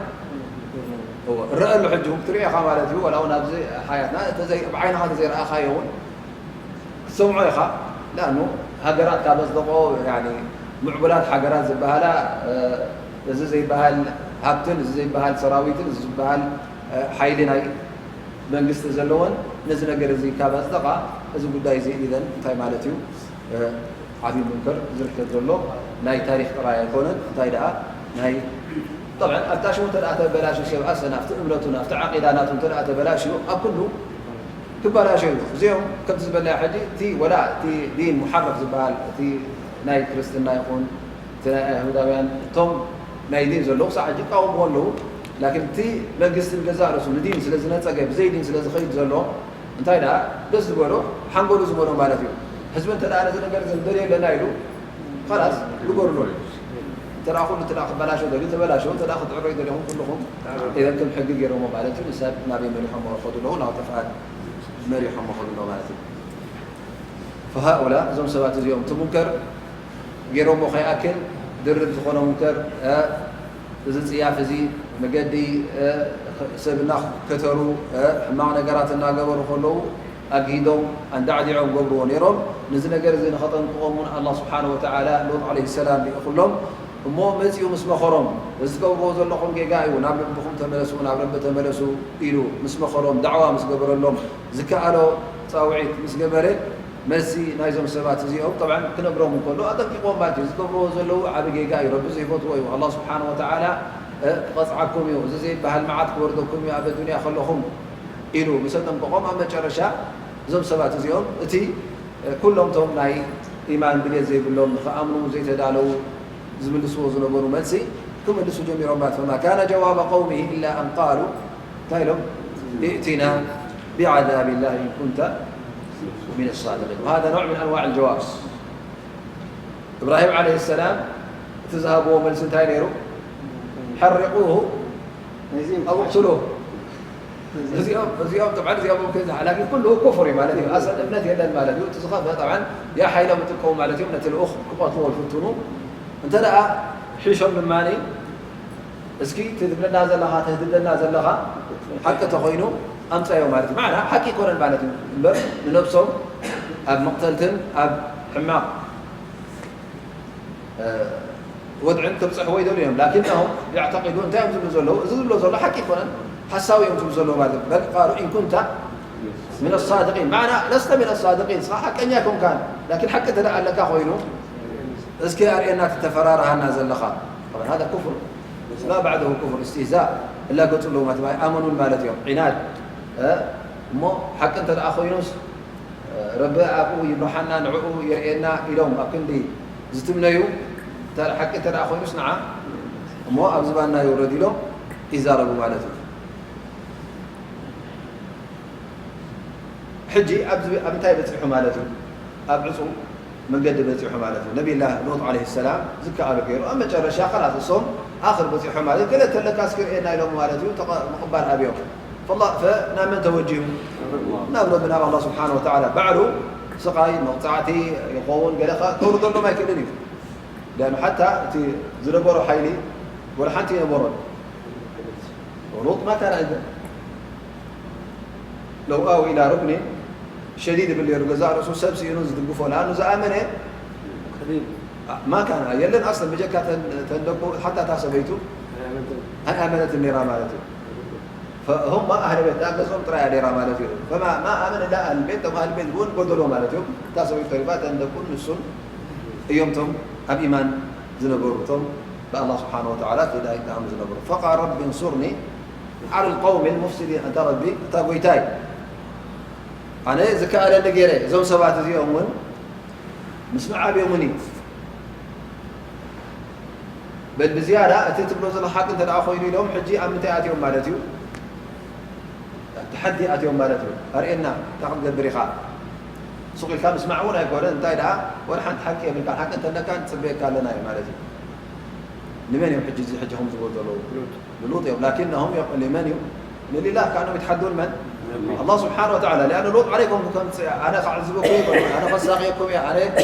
እወ፣ እረአ ኣሎ ሕጂ እውን ክትሪኦ ኢኻ ማለት እዩ። ወላ እውን ኣብዚ ሓያትና እንተዘይ-፣ ብዓይንኻ እንተዘይረኣኻዮ እውን ክትሰምዖ ኢኻ። ለኣኑ ሃገራት ካብ ኣጽደቆ፣ ያኒ ምዕቡላት ሃገራት ዝበሃላ፣ እ፣ እዚ ዘይበሃል ሃብትን፣ እዚ ዘይበሃል ሰራዊትን፣ እዚ ዝበሃል፣ እ፣ ሓይሊ ናይ መንግስቲ ዘለወን፣ ነዚ ነገር እዚ ካብ ኣጽደቓ፣ እዚ ጉዳይ እዚ ኢዘን እንታይ ማለት እዩ? እ፣ ዓብዪ ሙንከር ዝርከብ ዘሎ ናይ ታሪኽ ጥራይ ኣይኮነን። እንታይ ደኣ ናይ፣ ጠብዓን ኣብታ ሽሙ እንተ ደኣ ተበላሽዩ ሰብ ኣሰን ኣብቲ እምነቱን ኣብቲ ዓቂዳ ናቱ እንተ ደኣ ተበላሽዩ፣ ኣብ ኩሉ ክበላሸ እዩ። እዚኦም ከምቲ ዝበልና ሕጂ እቲ ወላ እቲ ዲን ሙሓረፍ ዝበሃል እቲ ናይ ክርስትና ይኹን እቲ ናይ ኣይሁዳውያን እቶም ናይ ዲን ዘለዉ ክሳዕ ሕጂ ይቃወምዎ ኣለዉ። ላኪን እቲ መንግስቲ ንገዛእ ርእሱ ንዲን ስለ ዝነጸገ ብዘይ ዲን ስለ ዝኸይድ ዘሎ እንታይ ደኣ ደስ ዝበሎ ሓንጎሉ ዝበሎ ማለት እዩ። ህዝቢ እንተ ደኣ ነዚ ነገር እዚ ንደልዮ ኣለና ኢሉ ኸላስ ግበርሉ። እንተ ደኣ ኩሉ እንተ ደኣ ክበላሾ ደልዩ ተበላሾ፣ እንተ ደኣ ክትዕረዩ ደሊኹም ኩልኹም ኢዘን ከም ሕጊ ገይሮሞ ማለት እዩ። ንሰብ ናበይ መሪሖሞ ይኸዱ ኣለዉ? ናብ ጥፍኣት መሪሖሞ ይኸዱ ኣለዉ ማለት እዩ። فهؤلاء እዞም ሰባት እዚኦም እቲ ሙንከር ገይሮሞ ከይኣክል ድርብ ዝኾነ ሙንከር፣ እ፣ እዚ ጽያፍ እዚ መገዲ፣ እ፣ ሰብ እናከተሩ፣ እ፣ ሕማቕ ነገራት እናገበሩ ከለዉ ኣግሂዶም ኣንዳዕዲዖም ገብርዎ ነይሮም። ነዚ ነገር እዚ ንኸጠንቅቖም እውን ኣላህ ስብሓነ ወተዓላ ሎጥ ዓለይሂ ሰላም ልኢኹሎም። እሞ መጺኡ ምስ መኸሮም፣ እዚ ትገብርዎ ዘለኹም ጌጋ እዩ፣ ናብ ልብኹም ተመለሱ፣ ናብ ረቢ ተመለሱ ኢሉ ምስ መኸሮም፣ ዳዕዋ ምስ ገበረሎም፣ ዝከኣሎ ጻውዒት ምስ ገበረ፣ መልሲ ናይዞም ሰባት እዚኦም፣ ጠብዓን ክነግሮም እንከሎ ኣጠንቂቕዎም ማለት እዩ። ዝገብርዎ ዘለዉ ዓቢ ጌጋ እዩ፣ ረቢ ዘይፈትዎ እዩ። ኣላህ ስብሓነ ወተዓላ፣ እ፣ ክቐጽዓኩም እዩ፣ እዚ ዘይበሃል መዓት ክወርደኩም እዩ ኣብ ኣዱንያ ከለኹም ኢሉ ምስ ኣጠንቀቖም፣ ኣብ መጨረሻ እዞም ሰባት እዚኦም እቲ፣ እ፣ ኩሎም እቶም ናይ ኢማን ድልየት ዘይብሎም፣ ንኽኣምኑ ዘይተዳለዉ፣ ዝምልስዎ ዝነበሩ መልሲ ክምልሱ ጀሚሮም ማለት። فما كان جواب قومه إلا أن قالوا እንታይ ኢሎም? ائتنا بعذاب الله إن كنت من الصادقين. وهذا نوع من أنواع الجواب. إبراهيم عليه السلام እቲ ዝሃብዎ መልሲ እንታይ ነይሩ? حرقوه أو اقتلوه. እዚኦም፣ እዚኦም፣ طبعا እዚኦም ممكن ዝሓ-، لكن ኩሉ ኩፍር እዩ ማለት እዩ። ኣሰል እምነት የለን ማለት እዩ። እቲ ዝኸፍአ طبعا ያ ሓይሎም ይጥቀሙ ማለት እዮም። ነቲ ልኡኽ ክቐትልዎ ይፍትኑ። እንተ ደኣ ሒሾም ድማ እስኪ እቲ ትብለና ዘለኻ፣ ተህድደና ዘለኻ ሓቂ ተኾይኑ ኣምጻዮ ማለት እዩ። ማዕና ሓቂ ኣይኮነን ማለት እዩ። እምበር ንነብሶም ኣብ መቕተልትን ኣብ ሕማቕ፣ እ፣ ወድዕን ክብጽሕዎ ይደልዩ እዮም። ላኪን ኣሁም ያዕተቂዱ እንታይ እዮም ዝብሉ ዘለዉ? እዚ ዝብሎ ዘሎ ሓቂ ኣይኮነን፣ ሓሳዊ እዮም ዝብሉ ዘለዉ ማለት እዩ። በል ቃሉ ኢን ኩንተ ሚነ ሳድቂን። ማዕና ለስተ ሚነ ሳድቂን፣ ንስኻ ሓቀኛ ኣይኮንካን። ላኪን ሓቂ እንተ ደኣ ኣለካ ኮይኑ፣ እስኪ ኣርእየና እቲ ተፈራርሃና ዘለኻ። طبعا هذا كفر. ما بعده كفر، استهزاء። እላገጹ ኣለዉ ማለት ኣይኣመኑን ማለት እዮም። ዒናድ። እ፣ እሞ ሓቂ እንተ ደኣ ኮይኑስ፣ እ፣ ረቢ ኣብኡ ይምርሓና፣ ንዕኡ የርእየና ኢሎም ኣብ ክንዲ ዝትምነዩ፣ እንተ ሓቂ እንተ ደኣ ኮይኑስ ንዓ እሞ ኣብ ዝባንና ይውረድ ኢሎም ይዛረቡ ማለት እዩ። ሕጂ ኣብዚ ኣብ እንታይ በጺሑ ማለት እዩ? ኣብ ዕጹው መንገዲ በጺሑ ማለት እዩ። ነቢይላህ ሉጥ ዓለይሂ ሰላም ዝከኣሎ ገይሩ ኣብ መጨረሻ ኸላስ እሶም ኣኽር በጺሖም ማለት እዩ። ገለ ተለካ እስኪ ርእየና ኢሎም ማለት እዩ። ተቐ-፣ ምቕባል ኣብዮም። ፈላ-፣ ፈ-፣ ናብ መን ተወጂሁ? ናብ ረቢ፣ ናብ ኣላህ ስብሓነ ወተዓላ። ባዕሉ ስቓይ፣ መቕጻዕቲ ይኸውን ገለ ኸ-፣ ከውርደሎም ኣይክእልን እዩ። ሊኣኑ ሓታ እቲ ዝነበሮ ሓይሊ ወላ ሓንቲ ኣይነበሮን። ሉጥ ማ ካነ ዐንደ ለው ኣዊ ኢላ ሩክኒ ሸዲድ ይብል ነይሩ። ገዛእ ርእሱ ሰብ ስኢኑ ዝድግፎ። ለኣኑ ዝኣመነ ማ ካነ የለን ኣስለን ብጀካ ተን-፣ ተን ደቁ ሓታ እታ ሰበይቱ ኣይኣመነትን ነይራ ማለት እዩ። ፈሁማ ኣህለ ቤት ኣብ ገዝኦም ጥራይ እያ ነይራ ማለት እዩ። ፈማ ማ ኣመነ ኢላ ኣህል ቤት፣ እቶም ኣህል ቤት እውን ጎደሎ ማለት እዩ። እታ ሰበይቱ ተሪፋ እተን ደቁን ንሱን እዮም እቶም ኣብ ኢማን ዝነበሩ፣ እቶም ብኣላህ ስብሓነ ወተዓላ ፊዳይ ክኣምኑ ዝነበሩ። ፈቃል ረቢ እንሱርኒ ዓላ ልቀውሚ ልሙፍሲዲን። ኣንታ ረቢ፣ ኣንታ ጎይታይ፣ ኣነ ዝከኣለኒ ገይረ፣ እዞም ሰባት እዚኦም እውን ምስማዕ ኣብዮምኒ። በል ብዝያዳ እቲ ትብሎ ዘለኻ ሓቂ እንተ ደኣ ኮይኑ ኢሎም፣ ሕጂ ኣብ ምንታይ ኣትዮም ማለት እዩ? ኣብ ተሓዲ ኣትዮም ማለት እዩ። ኣርእየና፣ እንታይ ክትገብር ኢኻ? ሱቕ ኢልካ ምስማዕ እውን ኣይኮነን። እንታይ ደኣ፣ ወላ ሓንቲ ሓቂ የብልካን። ሓቂ እንተለካ ንጽበየካ ኣለና እዩ ማለት እዩ። ንመን እዮም ሕጂ እዚ ሕጂ ከም ዝበሉ ዘለዉ? ንሉጥ እዮም። ላኪን ነሆም ዮም ንመን እዩ? ንሊላህ። ከኣኖም ይትሓደውን መን? ኣላህ ስብሓን ወተዓላ። ሊኣነ ሉጥ ዓለይኩም ከምፅእ ኣነ ክዕዝበኩም ይበሎም፣ ኣነ ከሳቅየኩም እየ፣ ኣነ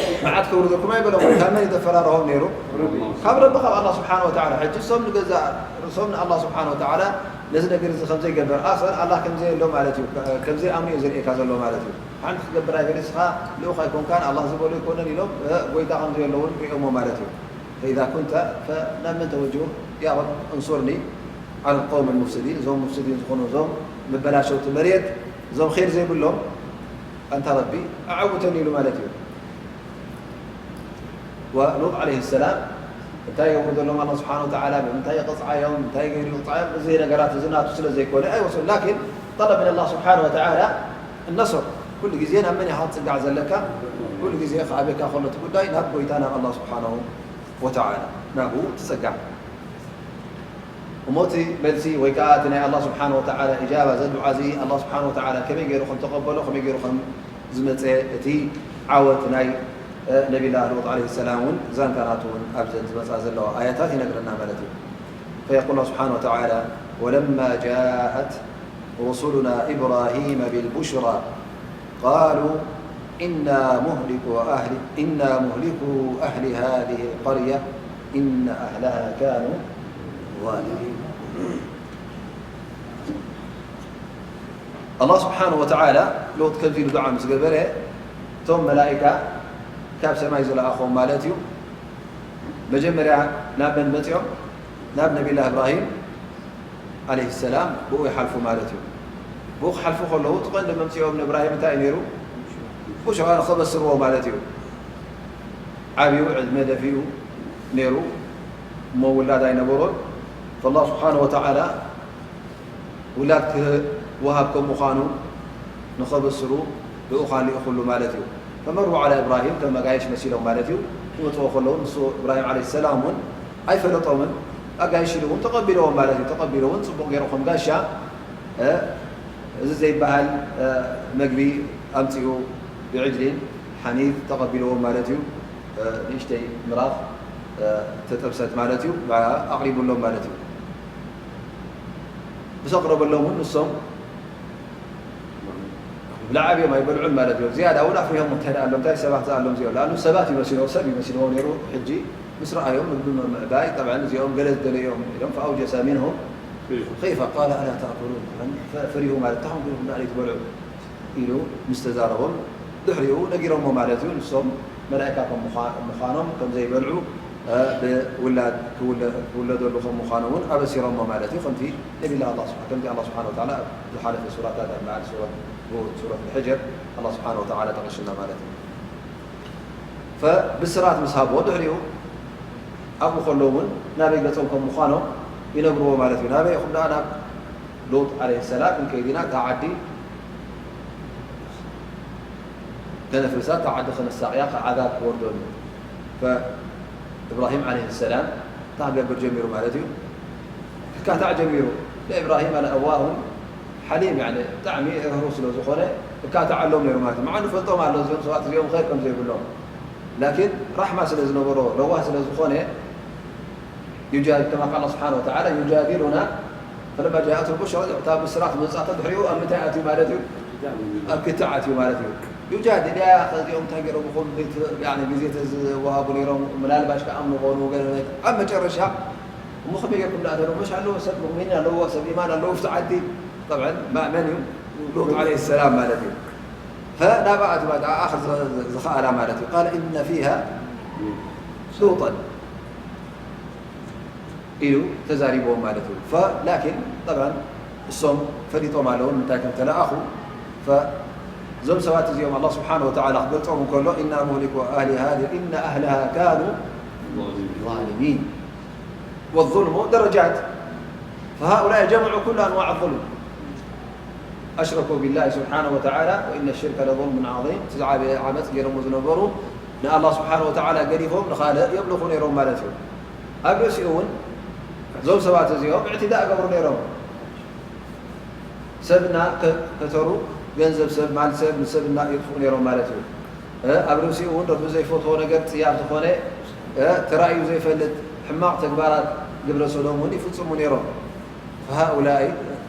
መዓት ከውርደኩም ኣይበሎም። ካብ መን እዩ ዘፈራረሆም ነይሩ? ካብ ረቢ፣ ካብ ኣላህ ስብሓን ወተዓላ። ሕጂ እሶም ንገዛእ ርእሶም ንኣላህ ስብሓን ወተዓላ ነዚ ነገር እዚ ከም ዘይገበር ኣሰል ኣላህ ከም ዘየሎ ማለት እዩ። ከም ዘይኣምኑ እዩ ዘርእየካ ዘሎ ማለት እዩ። ሓንቲ ክገብር ኣይበል፣ ንስኻ ልኡኽ ኣይኮንካን፣ ኣላህ ዝበሎ ኣይኮነን ኢሎም፣ እ፣ ጎይታ ከም ዘየሎ እውን ርእዮሞ ማለት እዩ። ፈኢዛ ኩንተ፣ ፈናብ መን ተወጅሁ? ያ ረብ፣ እንሱርኒ ዓለ ልቀውም ልሙፍሲዲን፣ እዞም ሙፍሲዲን ዝኾኑ፣ እዞም መበላሸውቲ መሬት፣ እዞም ኸይር ዘይብሎም፣ ኣንታ ረቢ፣ ኣዐውተኒ ኢሉ ማለት እዩ። ወሉጥ ዓለይሂ ሰላም እንታይ የውርደሎም ኣላህ ስብሓነ ወተዓላ፣ ብምንታይ ይቕፅዓዮም፣ እንታይ ገይሩ ይቕፅዓዮም፣ እዚ ነገራት እዚ ናቱ ስለ ዘይኮነ ኣይወስን። ላኪን ጠለብ ምን ኣላህ ስብሓነ ወተዓላ ነስር። ኩሉ ግዜ ናብ መን ኢኻ ክትፅጋዕ ዘለካ? ኩሉ ግዜ ከኣበካ ከሎ እቲ ጉዳይ ናብ ጎይታ ናብ ኣላህ ስብሓነሁ ወተዓላ ናብኡ ትፅጋዕ። እሞ እቲ መልሲ ወይ ከዓ እቲ ናይ ኣላህ ስብሓነ ወተዓላ ኢጃባ፣ ዘ ዱዓ እዚ ኣላህ ስብሓነ ወተዓላ ከመይ ገይሩ ከም ተቐበሎ፣ ከመይ ገይሩ ከም ዝመፀ፣ እቲ ዓወት ናይ፣ እ፣ ነቢላ ሉጥ ዓለይሂ ሰላም እውን ዛንታ ናቱ እውን ኣብዘን ዝመፃ ዘለዋ ኣያታት ይነግረና ማለት እዩ። ፈየቁል ኣላህ ስብሓነ ወተዓላ፣ ወለማ ጃአት ሩሱሉና ኢብራሂመ ቢልቡሽራ ቃሉ ኢና ሙህሊኩ ኣህሊ፣ ኢና ሙህሊኩ ኣህሊ ሃዚሂ ልቀርያ፣ ኢነ ኣህለሃ ካኑ ዛሊሚን። ኣላህ ስብሓነ ወተዓላ ሎጥ ከምዚ ኢሉ ዱዓ ምስ ገበረ፣ እቶም መላኢካ ካብ ሰማይ ዝለኣኾም ማለት እዩ፣ መጀመርያ ናብ መን መፂኦም? ናብ ነቢላ እብራሂም ዓለይሂ ሰላም ብኡ ይሓልፉ ማለት እዩ። ብኡ ክሓልፉ ከለዉ፣ እቲ ቀንዲ መምፅኦም ንእብራሂም እንታይ እዩ ነይሩ? ቡሽራ ንኸበስርዎ ማለት እዩ። ዓብዩ ዕድመ ደፊኡ ነይሩ፣ እሞ ውላድ ኣይነበሮን። ፈላህ ስብሓነ ወተዓላ ውላድ ክወሃብ ከም ምዃኑ ንኸበስሩ ልኡኻን ልኢኹሉ ማለት እዩ። ፈመሩ ዓላ እብራሂም፣ ከም ኣጋይሽ መሲሎም ማለት እዩ። ክመፅዎ ከለዉ ንሱ እብራሂም ዓለይሂ ሰላም እውን ኣይፈለጦምን። ኣጋይሽ ኢሉ እውን ተቐቢለዎም ማለት እዩ። ተቐቢሉ እውን ፅቡቕ ገይሩ ከም ጋሻ፣ እ፣ እዚ ዘይበሃል፣ እ፣ መግቢ ኣምፂኡ ብዕጅሊን ሓኒዝ ተቐቢለዎም ማለት እዩ። እ፣ ንእሽተይ ምራኽ፣ እ፣ ተጠብሰት ማለት እዩ። ብኣ ኣቕሪቡሎም ማለት እዩ። ምስ ኣቕረበሎም እውን ንሶም ብላዕ ኣብዮም ኣይበልዑን ማለት እዮም። ዝያዳ እውን ኣፍሪሆም እንታይ ደኣ ኣሎም፣ እንታይ ሰባት ዝኣሎም እዚኦም። ለኣኑ ሰባት ይመስልዎ፣ ሰብ ይመስልዎ ነይሩ። ሕጂ ምስ ረኣዮም ምግቢ ምዕባይ፣ ጠብዐን እዚኦም ገለ ዝደለዮም ኢሎም፣ ፈኣውጀሰ ሚንሁም ኺፋ ቃለ ኣላ ተእኩሉን፣ ፈ-፣ ፈሪሁ ማለት፣ እንታይ ኮንኩም ንዓለይ ትበልዑ ኢሉ ምስ ተዛረቦም፣ ድሕሪኡ ነጊሮሞ ማለት እዩ። ንሶም መላኢካ ከም ምዃ-፣ ምዃኖም ከም ዘይበልዑ፣ እ፣ ብውላድ ክውለ-፣ ክውለደሉ ከም ምዃኑ እውን ኣበሲሮሞ ማለት እዩ። ከምቲ ነቢላ ኣላህ ስብሓ-፣ ከምቲ ኣላህ ስብሓነ ወተዓላ ኣብ ዝሓለፈ ሱራታት፣ ኣብ በዓል ሱረት ሁድ፣ ሱረት ልሕጅር፣ ኣላህ ስብሓነ ወተዓላ ጠቒሱልና ማለት እዩ። ፈብስራት ምስ ሃብዎ፣ ድሕሪኡ ኣብኡ ከለዉ እውን ናበይ ገጾም ከም ምዃኖም ይነግርዎ ማለት እዩ። ናበይ ኢኹም ደኣ? ናብ ሉጥ ዓለይሂ ሰላም ክንከይድ ኢና፣ እታ ዓዲ ከነፍርሳ፣ እታ ዓዲ ከነሳቕያ፣ ካብ ዓዛብ ክወርደሉ። ፈእብራሂም ዓለይሂ ሰላም እንታይ ክገብር ጀሚሩ ማለት እዩ? ክካታዕ ጀሚሩ። ለእብራሂም ለኣዋሁን ሓሊም፣ ያኒ ብጣዕሚ ርህሩህ ስለ ዝኾነ እካታዓሎም ነይሩ ማለት እዩ። መዓኑ ፈልጦም ኣሎ እዚኦም ሰባት እዚኦም ኸይር ከም ዘይብሎም። ላኪን ራሕማ ስለ ዝነበሮ፣ ለዋህ ስለ ዝኾነ፣ ዩጃ-፣ ከማ ቃል ስብሓነ ወተዓላ፣ ዩጃዲሉና ፈለማ ጃአትሁ ልቡሽራ፣ እታ ብስራት መጻቶ ድሕሪኡ ኣብ ምንታይ ኣትዩ ማለት እዩ? ኣብ ክታዕ ኣትዩ ማለት እዩ። ዩጃዲል፣ ያ ኸዚኦም እንታይ ገይሮም ይኾኑ? ዘይት-፣ ያኒ ግዜ ተዝወሃቡ ነይሮም፣ ምናልባሽ ከኣምኑ ኾኑ፣ ገለ፣ ኣብ መጨረሻ እሞ ከመይ ጌርኩም ደኣ ተብሎ፣ መሽ ኣለዎ ሰብ ሙእሚን ኣለዎ፣ ሰብ ኢማን ኣለዎ፣ ኣብቲ ዓዲ። ጠብዐን፣ መ-፣ መን እዩ? ሉጥ ዓለይሂ ሰላም ማለት እዩ። ፈናብኣ ኣትዩ ማለት፣ ኣኣ፣ ኸ-፣ ዝ-፣ ዝ-፣ ዝኸኣላ ማለት እዩ። ቃለ ኢነ ፊሃ ሉጠን ኢሉ ተዛሪብዎም ማለት እዩ። ፈ-፣ ላኪን፣ ጠብዐን፣ እሶም ፈሊጦም ኣለዉ፣ ንምንታይ ከም ተለኣኹ። ፈ-፣ እዞም ሰባት እዚኦም፣ ኣላህ ስብሓነሁ ወተዓላ ክገልጾም እንከሎ፣ ኢና ሙህሊኩ ኣህሊ ሃዚ፣ ኢነ ኣህለሃ ካኑ ዛሊሚን። والظلم درجات، فهؤلاء جمعوا كل أنواع الظلم، أشركوا بالله سبحانه وتعالى، وإن الشرك لظلم عظيم، እቲ ዝዓበየ ዓመፅ ገይሮምዎ ዝነበሩ ንኣላህ ስብሓነ ወተዓላ ገዲፎም ንኻልእ የምልኹ ነይሮም ማለት እዩ። ኣብ ርእሲኡ እውን እዞም ሰባት እዚኦም እዕትዳእ ገብሩ ነይሮም። ሰብ እና ከ-፣ ከተሩ ገንዘብ ሰብ፣ ማል ሰብ፣ ንሰብ እና የጥፍኡ ነይሮም ማለት እዩ። እ፣ ኣብ ርእሲኡ እውን ረቢ ዘይፈትዎ ነገር ጽያፍ ዝኾነ፣ እ፣ ተራእዩ ዘይፈልጥ ሕማቕ ተግባራት ግብረ ሰዶም እውን ይፍጽሙ ነይሮም። فهؤلاء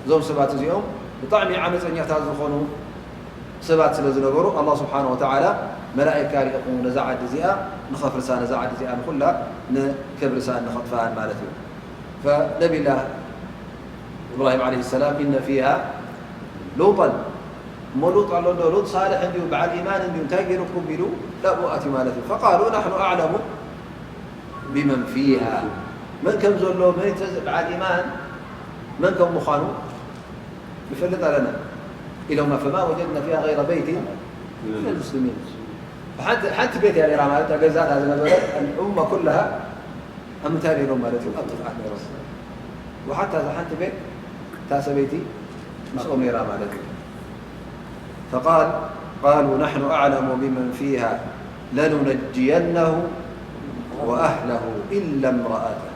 እዞም ሰባት እዚኦም ብጣዕሚ ዓመፀኛታት ዝኾኑ ሰባት ስለ ዝነበሩ ኣላህ ስብሓነ ወተዓላ መላኢካ ልኢኹ ነዛ ዓዲ እዚኣ ንኸፍርሳ፣ ነዛ ዓዲ እዚኣ ንኹላ ንከብርሳን ንኸጥፍኣን ማለት እዩ። فነቢላ ኢብራሂም ዓለይሂ ሰላም إن فيها لوطا እሞ ሉጥ ኣሎ እንዶ ሉጥ ሳልሕ እንድዩ በዓል ኢማን እንድዩ እንታይ ገይሩኩም ኢሉ ናብኡ ኣትዩ ማለት እዩ። فقالوا نحن أعلم بمن فيها መን ከም ዘሎ መን እቲ በዓል ኢማን መን ከም ምዃኑ ንፈልጥ ኣለና ኢሎማ فما وجدنا فيها غير بيت من المسلمين ሓንቲ ቤት እያ ነይራ ማለት እታ ገዛእታ ዝነበረ الأمة كلها ኣብ ምንታይ ነይሮም ማለት እዩ ኣብ ጥፍኣት ነይሮም وحتى እዛ ሓንቲ ቤት እታ ሰበይቲ ምስኦም ነይራ ማለት እዩ فقال قالوا نحن أعلم بمن فيها لننجينه وأهله إلا امرأته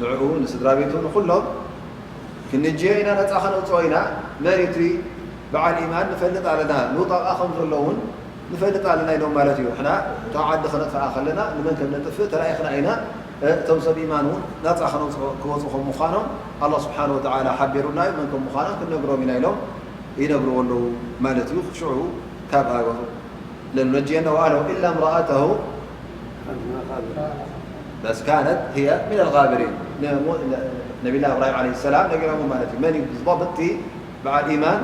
ንዕኡ ንስድራ ቤቱ ንኹሎም ክንንጅዮ ኢና ነፃ ከነውፅኦ ኢና መን እቲ በዓል ኢማን ንፈልጥ ኣለና ሉጥ ኣብኣ ከም ዘሎ እውን ንፈልጥ ኣለና ኢሎም ማለት እዩ ንሕና እታ ዓዲ ክነጥፍኣ ከለና ንመን ከም ነጥፍእ ተላኢኽና ኢና እቶም ሰብ ኢማን እውን ናፃ ክወፁ ከም ምዃኖም ኣላ ስብሓን ወተዓላ ሓቢሩና እዩ መን ከም ምዃኖም ክንነግሮም ኢና ኢሎም ይነግርዎ ኣለዉ ማለት እዩ ሽዑ ካብኣ ይወፁ ለኑነጅየነ ወኣለው ኢላ እምረኣተሁ በስ ካነት ህየ ምን ኣልጋብሪን ነቢላ እብራሂም ዓለ ሰላም ነጊሮም ማለት እዩ መን እዩ ዝበብጥቲ በዓል ኢማን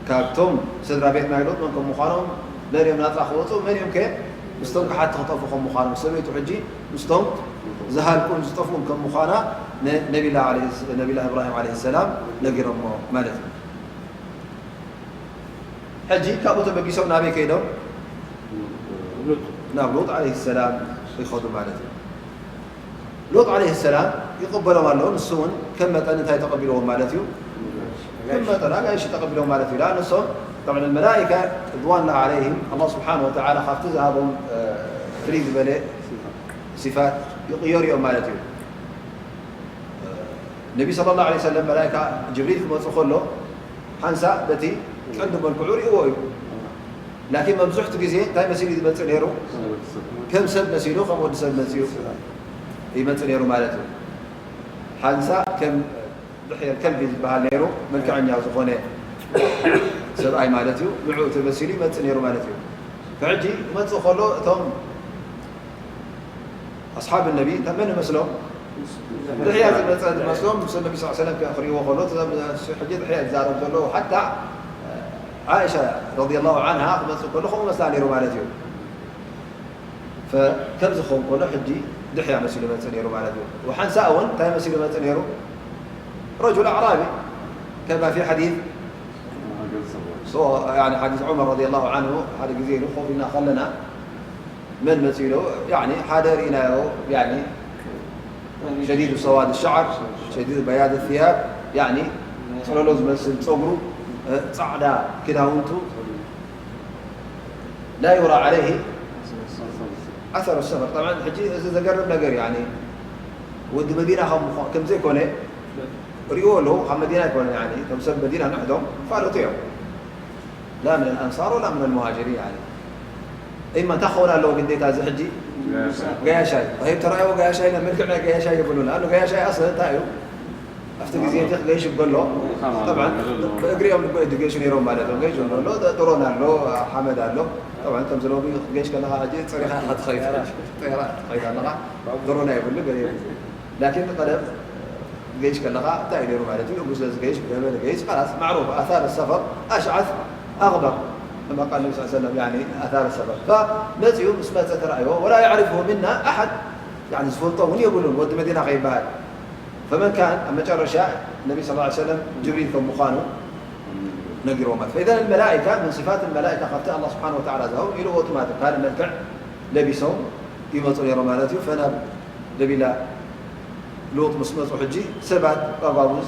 ካብቶም ስድራ ቤት ናይ ሎጥ መን ከም ምዃኖም መን እዮም ናፃ ክወፁ መን እዮም ከ ምስቶም ክሓቲ ክጠፉ ከም ምዃኖም ሰበይቱ ሕጂ ምስቶም ዝሃልቁን ዝጠፍኡን ከም ምዃና ነቢላ እብራሂም ዓለ ሰላም ነጊሮሞ ማለት እዩ ሕጂ ካብኡ ተበጊሶም ናበይ ከይዶም ናብ ሎጥ ዓለ ሰላም ይኸዱ ማለት እዩ ሎጥ ዓለይሂ ሰላም ይቕበሎም ኣሎ። ንሱ እውን ከም መጠን እንታይ ተቐቢልዎም ማለት እዩ? ከም መጠን ኣጋይሽ ተቐቢሎም ማለት እዩ። ንሶም طبعا الملائكة رضوان الله عليهم الله سبحانه وتعالى ካብቲ ዝሃቦም ፍልይ ዝበለ ሲፋት ይቕየሩ እዮም ማለት እዩ። ነቢ صلى الله عليه وسلم መላእካ ጅብሪል ክመፁ ከሎ ሓንሳእ በቲ ቀንዲ መልክዑ ርእዎ እዩ። ላኪን መብዝሕቱ ግዜ እንታይ መሲሉ ዝመፅእ ነይሩ? ከም ሰብ መሲሉ ከም ወዲ ሰብ መፅኡ ይመፅእ ነይሩ ማለት እዩ። ሓንሳ ከም ድሕየል ከልቢ ዝበሃል ነይሩ፣ መልክዐኛ ዝኾነ ሰብኣይ ማለት እዩ። ንዕኡ ተመሲሉ ይመፅእ ነይሩ ማለት እዩ። ሕጂ ክመፅእ ከሎ እቶም ኣስሓብ ነቢ መን ይመስሎም? ድሕያ ዝመፀ ዝመስሎም ምስ ነቢ ስ ሰለም ክሪእዎ ከሎ ሕጂ ድሕያ ዝዛረብ ዘሎ ሓታ ዓእሻ ረዲየላሁ ዓንሃ ክመፅእ ከሎ ከምኡ መስላ ነይሩ ማለት እዩ። ከምዚ ክኸውን ከሎ ሕጂ ድሕያ መሲሉ መፅእ ነይሩ ማለት እዩ። ሓንሳእ እውን እንታይ መሲሉ መፅእ ነይሩ? ረጁል ኣዕራቢ ከማ ፊ ሓዲት ሓዲት ዑመር ረዲየላሁ ዓንሁ ሓደ ግዜ ኢሉ ኮፍ ኢልና ከለና መን መፂኡ ኢሉ ሓደ ርኢናዮ ሸዲዱ ሰዋድ ሸዓር ሸዲዱ በያድ ثያብ ፅለሎ ዝመስል ፀጉሩ ፃዕዳ ክዳውንቱ لا يرى عليه أثر السفر طبعا ሕጂ እዚ ዘገርም ነገር يعني ወዲ መዲና ከም ምዃ- ከም ዘይኮነ ሪእዎ ኣለዉ ካብ መዲና ኣይኮነ يعني እቶም ሰብ መዲና ንሕዶም ፋለጡ እዮም لا من الأنصار ولا من المهاجرين يعني إما እንታይ ክኸውን ኣለዎ ግዴታ እዚ ሕጂ ገያሻይ طيب ተራእይዎ ገያሻይ ኢለ መልክዕ ናይ ገያሻይ የብሉን ኣሉ ገያሻይ ኣስለ እንታይ እዩ ኣብቲ ግዜ እቲ ክገይሽ ከሎ ብእግሪ እዮም ዝገይሹ ነይሮም ማለት እዮም። ገይሹ ከሎ ድሮን ኣሎ፣ ሓመድ ኣሎ። ጠብዓን ከምዚ ሎሚ ክትገይሽ ከለኻ ሕጂ ፀሪኻ ኢኻ ትኸይድ። ጠይራ ትኸይድ ኣለኻ ድሮን ኣይብሉ ገለ የብሉ። ላኪን ቀደም ገይሽ ከለኻ እንታይ እዩ ነይሩ ማለት እዩ? እግሩ ስለ ዝገይሽ ብገመል ገይሽ خلاص معروف آثار السفر أشعث أغبر كما قال النبي صلى الله عليه وسلم يعني آثار السفر فመፂኡ ምስ መፀ ተራእይዎ ولا يعرفه منا أحد يعني ዝፈልጦ እውን የብሉን ወዲ መዲና ከይበሃል فمن كان ኣብ መጨረሻ ነቢ صلى الله عليه وسلم ጅብሪል ከም ምዃኑ ነጊርዎም ማለት فإذا الملائكة من صفات الملائكة ካብቲ ኣላህ ስብሓን ወተዓላ ዝሃቦም ኢልዎ ማለት ካልእ መልክዕ ለቢሶም ይመፁ ነይሮም ማለት እዩ ፈናብ ነቢላ ሉጥ ምስ መፁ ሕጂ ሰባት ቀባቡዝ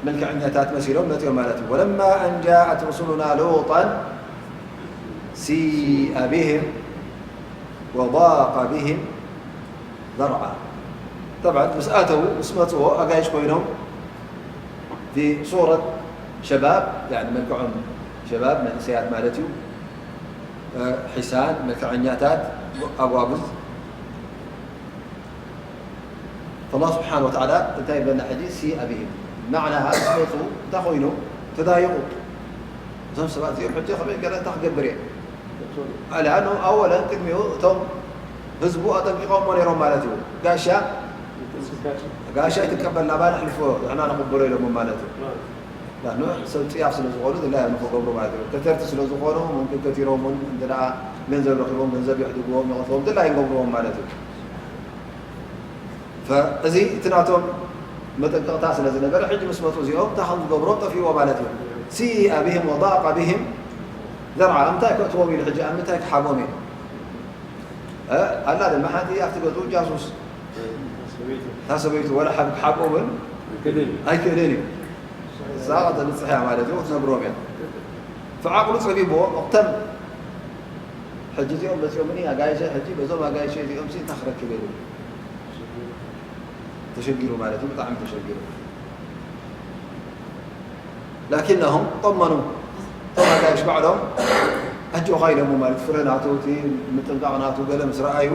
መልክዐኛታት መሲሎም መፅኦም ማለት እዩ ولما أن جاءت رسلنا لوطا سيء بهم وضاق بهم ذرعا طبعا ምስ ኣተዉ ምስ መፅዎ ኣጋይሽ ኮይኖም في صورة شباب يعني መልክዖም شباب መንእሰያት ማለት እዩ ሒሳን መልክዐኛታት ኣጓጉዝ። فالله سبحانه وتعالى እንታይ ይብለና ሕጂ? سيء بهم. ማዕናሃ ዝመፁ እንታይ ኮይኑ? ተዳይቑ። እዞም ሰባት እዚኦም ሕጂ ከመይ ገለ እንታይ ክገብር እየ? لأنه أولا ቅድሚኡ እቶም ህዝቡ ኣጠንቂቖሞ ነይሮም ማለት እዩ። ጋሻ ጋሻ ይትቀበልና ባል ኣሕልፎ ንሕና ንቕበሎ ኢሎሞ ማለት እዩ። لا، ንዕ ሰብ ጽያፍ ስለ ዝኾኑ ድላዮም ንኽገብሩ ማለት እዩ። ከተርቲ ስለ ዝኾኑ ሙምኪን ከቲሮም እውን እንተ ደኣ ገንዘብ ረኺቦም ገንዘብ የሕድግዎም፣ የቐትዎም፣ ድላዮም ይገብርዎም ማለት እዩ። ፈ-፣ እዚ እቲ ናቶም መጠንቀቕታ ስለ ዝነበረ ሕጂ ምስ መጹ እዚኦም እንታይ ከም ዝገብሮም ጠፊእዎ ማለት እዩ። سيء بهم وضاق بهم ذرعا። ኣብ ምንታይ ከእትዎም ኢሉ ሕጂ ኣብ ምንታይ ክሓቦም እዩ? እ፣ ኣላ ድማ ሓንቲ ኣብቲ ገዝኡ ጃሱስ እታ ሰበይቱ ወላ ሓብ-፣ ክሓብኦም እውን ኣይክእልን እዩ። እሳ ተብጽሕ እያ ማለት እዩ፣ ክትነግሮም እያ። ፈዓቕሉ ጸቢብዎ፣ እቕተል። ሕጂ እዚኦም መጺኦምኒ ኣጋይሸ፣ ሕጂ በዞም ኣጋይሸ እዚኦም ሲ እንታይ ክረክብ ኢሉ ተሸጊሩ ማለት እዩ፣ ብጣዕሚ ተሸጊሩ። لكنهم طمنوا። እቶም ኣጋይሽ ባዕሎም ኣጆኻ ኢሎሞ ማለት ፍረ ናቱ፣ እቲ ምጥንቃቕ ናቱ ገለ ምስ ረኣዩ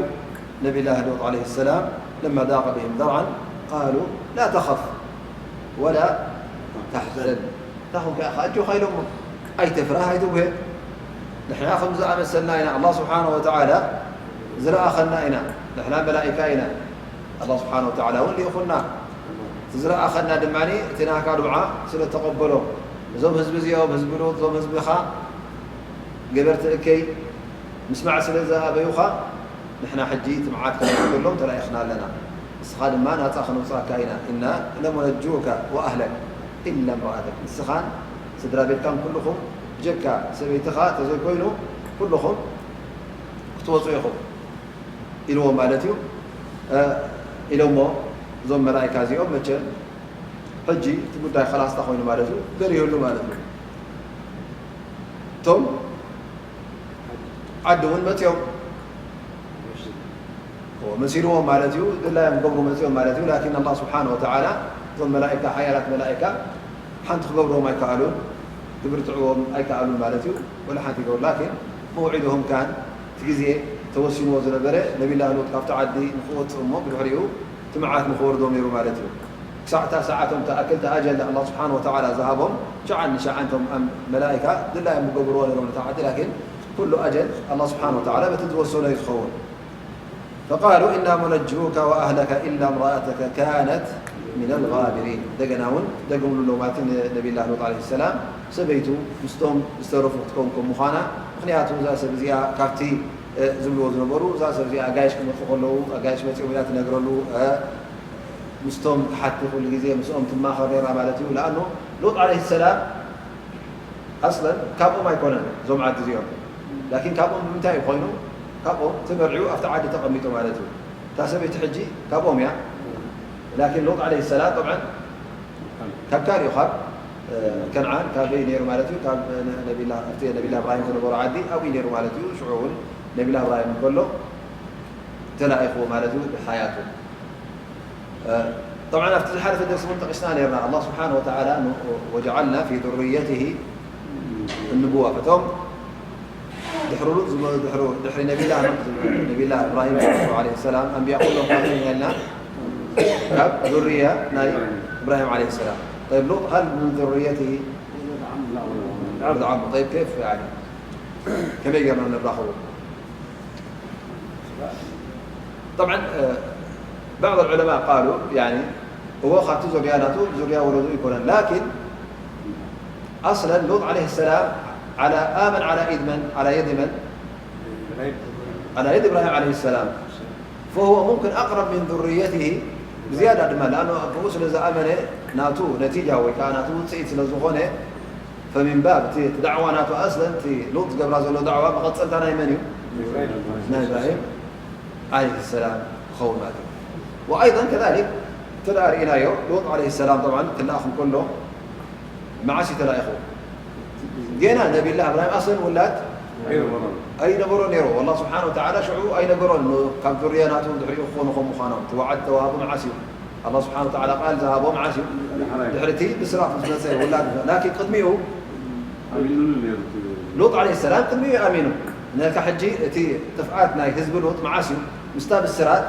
ነቢላህ ሉጥ ዓለይሂ ሰላም لما ضاق بهم ذرعا قالوا لا تخف ولا تحزن። እንታይ ኾንካ ኢኻ ኣጆኻ ኢሎሞ። ኣይትፍራህ ኣይትጉሄ። ንሕና ከም ዝኣመሰልና ኢና። ኣላህ ስብሓነሁ ወተዓላ ዝለኣኸና ኢና። ንሕና መላኢካ ኢና። ኣላህ ስብሓነሁ ወተዓላ እውን ልኢኹና። እቲ ዝለኣኸና ድማ እቲ ናካ ዱዓ ስለ ተቐበሎ። እዞም ህዝቢ እዚኦም፣ ህዝቢ ሉጥ፣ እዞም ህዝብኻ ገበርቲ እከይ ምስማዕ ስለ ዝኣበዩኻ፣ ንሕና ሕጂ እቲ መዓት ከነውርደሎም ተላኢኽና ኣለና። ንስኻ ድማ ናጻ ከነውጽኣካ ኢና። ኢና ለሙነጁከ ወኣህለክ ኢላ እምረኣተክ። ንስኻን ስድራ ቤትካን ኩልኹም ብጀካ ሰበይትኻ ተዘይኮይኑ ኩልኹም ክትወጹ ኢኹም ኢልዎም ማለት እዩ። እ፣ ኢሎሞ እዞም መላኢካ እዚኦም መቸም ሕጂ እቲ ጉዳይ ኸላስታ ኮይኑ ማለት እዩ። በሪህሉ ማለት እዩ። እቶም ዓዲ እውን መፅኦም እዎ፣ መሲልዎም ማለት እዩ። ድላዮም ክገብሩ መፅኦም ማለት እዩ። ላኪን ኣላህ ስብሓነ ወተዓላ እዞም መላኢካ፣ ሓያላት መላኢካ ሓንቲ ክገብርዎም ኣይከኣሉን፣ ክብርትዕዎም ኣይከኣሉን ማለት እዩ። ወላ ሓንቲ ይገብሩ። ላኪን መውዒድሁም ካን፣ እቲ ግዜ ተወሲንዎ ዝነበረ ነቢላህ ሉጥ ካብቲ ዓዲ ንክወፅእ እሞ ብድሕሪኡ እቲ መዓት ንክወርዶም ነይሩ ማለት እዩ። ክሳዕ እታ ሰዓቶም ትኣክል፣ እታ ኣጀል ኣላህ ስብሓነ ወተዓላ ዝሃቦም፣ ሸዓን ንሸዓን እቶም ኣም-፣ መላኢካ ድላዮም ዝገብርዎ ነይሮም ነታ ዓዲ። ላኪን ኩሉ ኣጀል ኣላህ ስብሓነ ወተዓላ በቲ ዝወሰኖ እዩ ዝኸውን። فقالوا إنا منجوك وأهلك إلا امرأتك كانت من الغابرين። እንደገና እውን ደግምሉ ኣለዉ ማለት እዩ ንነቢላህ ሉጥ ዓለይሂ ሰላም፣ ሰበይቱ ምስቶም ዝተረፉ ክትከውን ከም ምዃና። ምኽንያቱ እዛ ሰብ እዚኣ ካብቲ፣ እ፣ ዝብልዎ ዝነበሩ፣ እዛ ሰብ እዚኣ ኣጋይሽ ክመፁ ከለዉ፣ ኣጋይሽ መፂኦም ኢላ ትነግረሉ፣ እ፣ ምስቶም ትሓቲ ኩሉ ግዜ ምስኦም ትማኸር ነይራ ማለት እዩ። ለኣኑ ሉጥ ዓለይሂ ሰላም ኣስለን ካብኦም ኣይኮነን እዞም ዓዲ እዚኦም። ላኪን ካብኦም ብምንታይ እዩ ኮይኑ? ካብኦም ተመርዕዩ ኣብቲ ዓዲ ተቐሚጡ ማለት እዩ። እታ ሰበይቲ ሕጂ ካብኦም እያ። ላኪን ሉጥ ዓለይሂ ሰላም ጠብዓን ካብ ካልእ እዩ፣ ካብ፣ እ፣ ከንዓን ካበይ ነይሩ ማለት እዩ? ካብ ነ-፣ ነቢላ፣ ኣብቲ ነቢላ እብራሂም ዝነበሮ ዓዲ ኣብኡ ነይሩ ማለት እዩ። ሽዑ እውን ነቢላ እብራሂም እንከሎ ተላኢኽዎ ማለት እዩ ብሓያቱ። እ፣ ጠብዓን ኣብቲ ዝሓለፈ ደርሲ እውን ጠቒስና ነይርና። ኣላህ ስብሓነ ወተዓላ ን-፣ ወጀዓልና ፊ ذريته النبوة። እቶም ድሕሪ ሉጥ ዝመ-፣ ድሕሪ፣ ድሕሪ ነቢላ ኑሕ ዝመ-፣ ነቢላ እብራሂም ዝመፁ ዓለይሂ ሰላም ኣንቢያ ኩሎም ካብ መን ኢና ኢልና? ካብ ዙርያ ናይ እብራሂም ዓለይሂ ሰላም። طيب، لوط هل من ذريته؟ طيب، كيف يعني؟ ከመይ ጌርና ንራኸቦ? طبعا، እ፣ بعض العلماء قالوا، يعني، እዎ ካብቲ ዙርያ ናቱ ዙርያ ወለዱ ይኮነን። ላኪን ኣስለን ሉጥ ዓለይሂ ሰላም على، ኣመን على إيد من؟ على يد من؟ على يد إبراهيم عليه السلام. فهو ممكن أقرب من ذريته ብዝያዳ ድማ፣ ለኣኑ ኣቦኡ ስለ ዝኣመነ ናቱ ነቲጃ ወይ ከዓ ናቱ ውፅኢት ስለ ዝኾነ፣ فمن باب እቲ፣ እቲ ዳዕዋ ናቱ ኣስለን፣ እቲ ሉጥ ዝገብራ ዘሎ ዳዕዋ መቐፀልታ ናይ መን እዩ? ናይ እብራሂም ዓለይሂ ሰላም ክኸውን ማለት እዩ። وأيضا كذلك እንተ ደኣ ርኢናዮ፣ ሉጥ ዓለይሂ ሰላም طبعا ክለኣኽ እንከሎ መዓስ እዩ ተላኢኹ? ጌና ነቢላ እብራሂም ኣስለን ውላድ ኣይነበሮ ነይሩ። ኣላህ ስብሓነ ወተዓላ ሽዑ ኣይነገሮን፣ ን-፣ ካብ ዙርያ ናቱ ድሕሪኡ ክኾኑ ከም ምዃኖም። እቲ ወዓድ ተዋህቡ መዓስ እዩ? ኣላህ ስብሓነ ወተዓላ ቃል ዝሃቦ መዓስ እዩ? ድሕሪ እቲ ብስራፍ ምስ መጸ ውላድ። ላኪን ቅድሚኡ ኣሚኑሉ ነይሩ። ሉጥ ዓለይሂ ሰላም ቅድሚኡ ኣሚኑ። ነካ ሕጂ እቲ ጥፍኣት ናይ ህዝቢ ሉጥ መዓስ እዩ? ምስታ ብስራት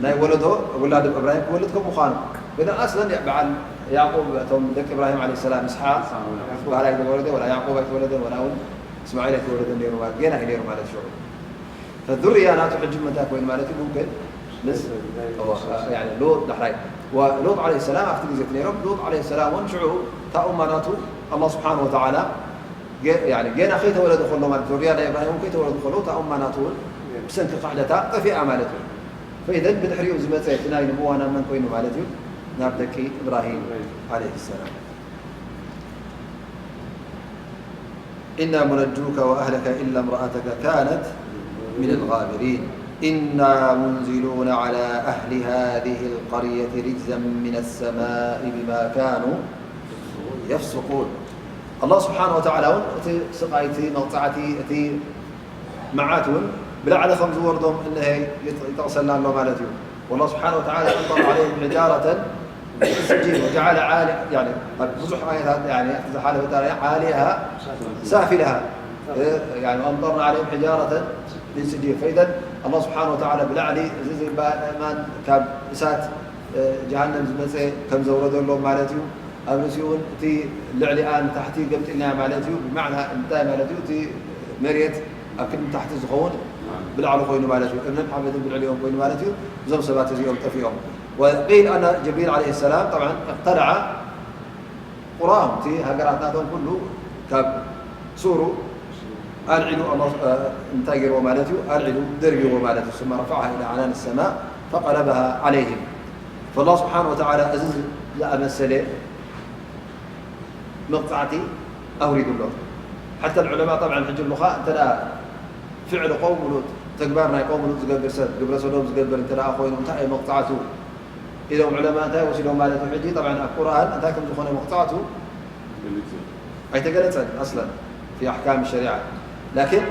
ናይ ወለዶ ውላድ እብራሂም ክወልድ ከም ምዃኑ። ግን ኣስለን በዓል ያዕቆብ፣ እቶም ደቂ እብራሂም ዓለይሂ ሰላም፣ ኢስሓቅ ዝበሃል ኣይተወለደ፣ ወላ ያዕቆብ ኣይተወለደን፣ ወላ እውን እስማዒል ኣይተወለደን ነይሩ ማለት፣ ጌና እዩ ነይሩ ማለት ሽዑ። ፈዙርያ ናቱ ሕጂ ምንታይ ኮይኑ ማለት እዩ? ሙምክን ምስ እወ፣ ያኒ ሉጥ ዳሕራይ። ወሉጥ ዓለይሂ ሰላም ኣብቲ ግዜ እቲ ነይሮም፣ ሉጥ ዓለይሂ ሰላም እውን ሽዑ እታ ኡማ ናቱ ኣላህ ስብሓነሁ ወተዓላ ገ-፣ ያኒ ጌና ከይተወለደ ከሎ ማለት፣ ዙርያ ናይ እብራሂም እውን ከይተወለዱ ከለዉ፣ እታ ኡማ ናቱ እውን ብሰንኪ ክሕደታ ጠፊኣ ማለት እዩ። ፈኢዘን ብድሕሪኡ ዝመፀ እቲ ናይ ንቡዋ ናብ መን ኮይኑ ማለት እዩ? ናብ ደቂ እብራሂም ዓለይሂ ሰላም። إنا منجوك وأهلك إلا امرأتك كانت من الغابرين إنا منزلون على أهل هذه القرية رجزا من السماء بما كانوا يفسقون. ኣላህ ስብሓነ ወተዓላ እውን እቲ ስቃይ፣ እቲ መቕፃዕቲ፣ እቲ መዓት እውን ብላዕሊ ከም ዝወርዶም እነሀ ይጥ-፣ ይጠቕሰልና ኣሎ ማለት እዩ። والله سبحانه وتعالى أمطر عليهم حجارة من سجيل وجعل عالي-، يعني ኣብ ብዙሕ ኣያታት፣ يعني ኣብቲ ዝሓለፈ ታሪኽ عاليها سافلها، يعني وأمطرنا عليهم حجارة من سجيل። فإذا الله سبحانه وتعالى ብላዕሊ እዚ ዝባል ኣእማን ካብ እሳት ጀሃነም ዝመፀ ከም ዘውረደሎም ማለት እዩ። ኣብ ርእሲኡ እውን እቲ ልዕሊኣ ንታሕቲ ገምጢልናያ ማለት እዩ። ብማዕና እንታይ ማለት እዩ? እቲ መሬት ኣብ ክንዲ ታሕቲ ዝኸውን ብላዕሊ ኮይኑ ማለት እዩ። እምንን ሓመድን ብልዕሊኦም ኮይኑ ማለት እዩ። እዞም ሰባት እዚኦም ጠፊኦም። وقيل أن جبريل عليه السلام طبعا اقتلع قراهم، እቲ ሃገራት ናቶም ኩሉ ካብ ሱሩ ኣልዒሉ ኣላህ፣ እ፣ እንታይ ገይርዎ ማለት እዩ? ኣልዒሉ ደርቢዎ ማለት እዩ። ثم رفعها إلى عنان السماء فقلبها عليهم. فالله سبحانه وتعالى እዚ ዝኣመሰለ መቕጻዕቲ ኣውሪዱሎም። ሓታ العلماء طبعا ሕጂ ኣለኻ እንተ ደኣ ፍዕሊ ቀውሚ ሉጥ፣ ተግባር ናይ ቀውሚ ሉጥ ዝገብር ሰብ፣ ግብረ ሰዶም ዝገብር እንተ ደኣ ኮይኑ እንታይ እዩ መቕጻዕቱ? ኢሎም ዑለማ እንታይ ወሲዶም ማለት እዩ? ሕጂ طبعا ኣብ ቁርኣን እንታይ ከም ዝኾነ መቕጻዕቱ ኣይተገለጸን ኣስለን في أحكام الشريعة። ላኪን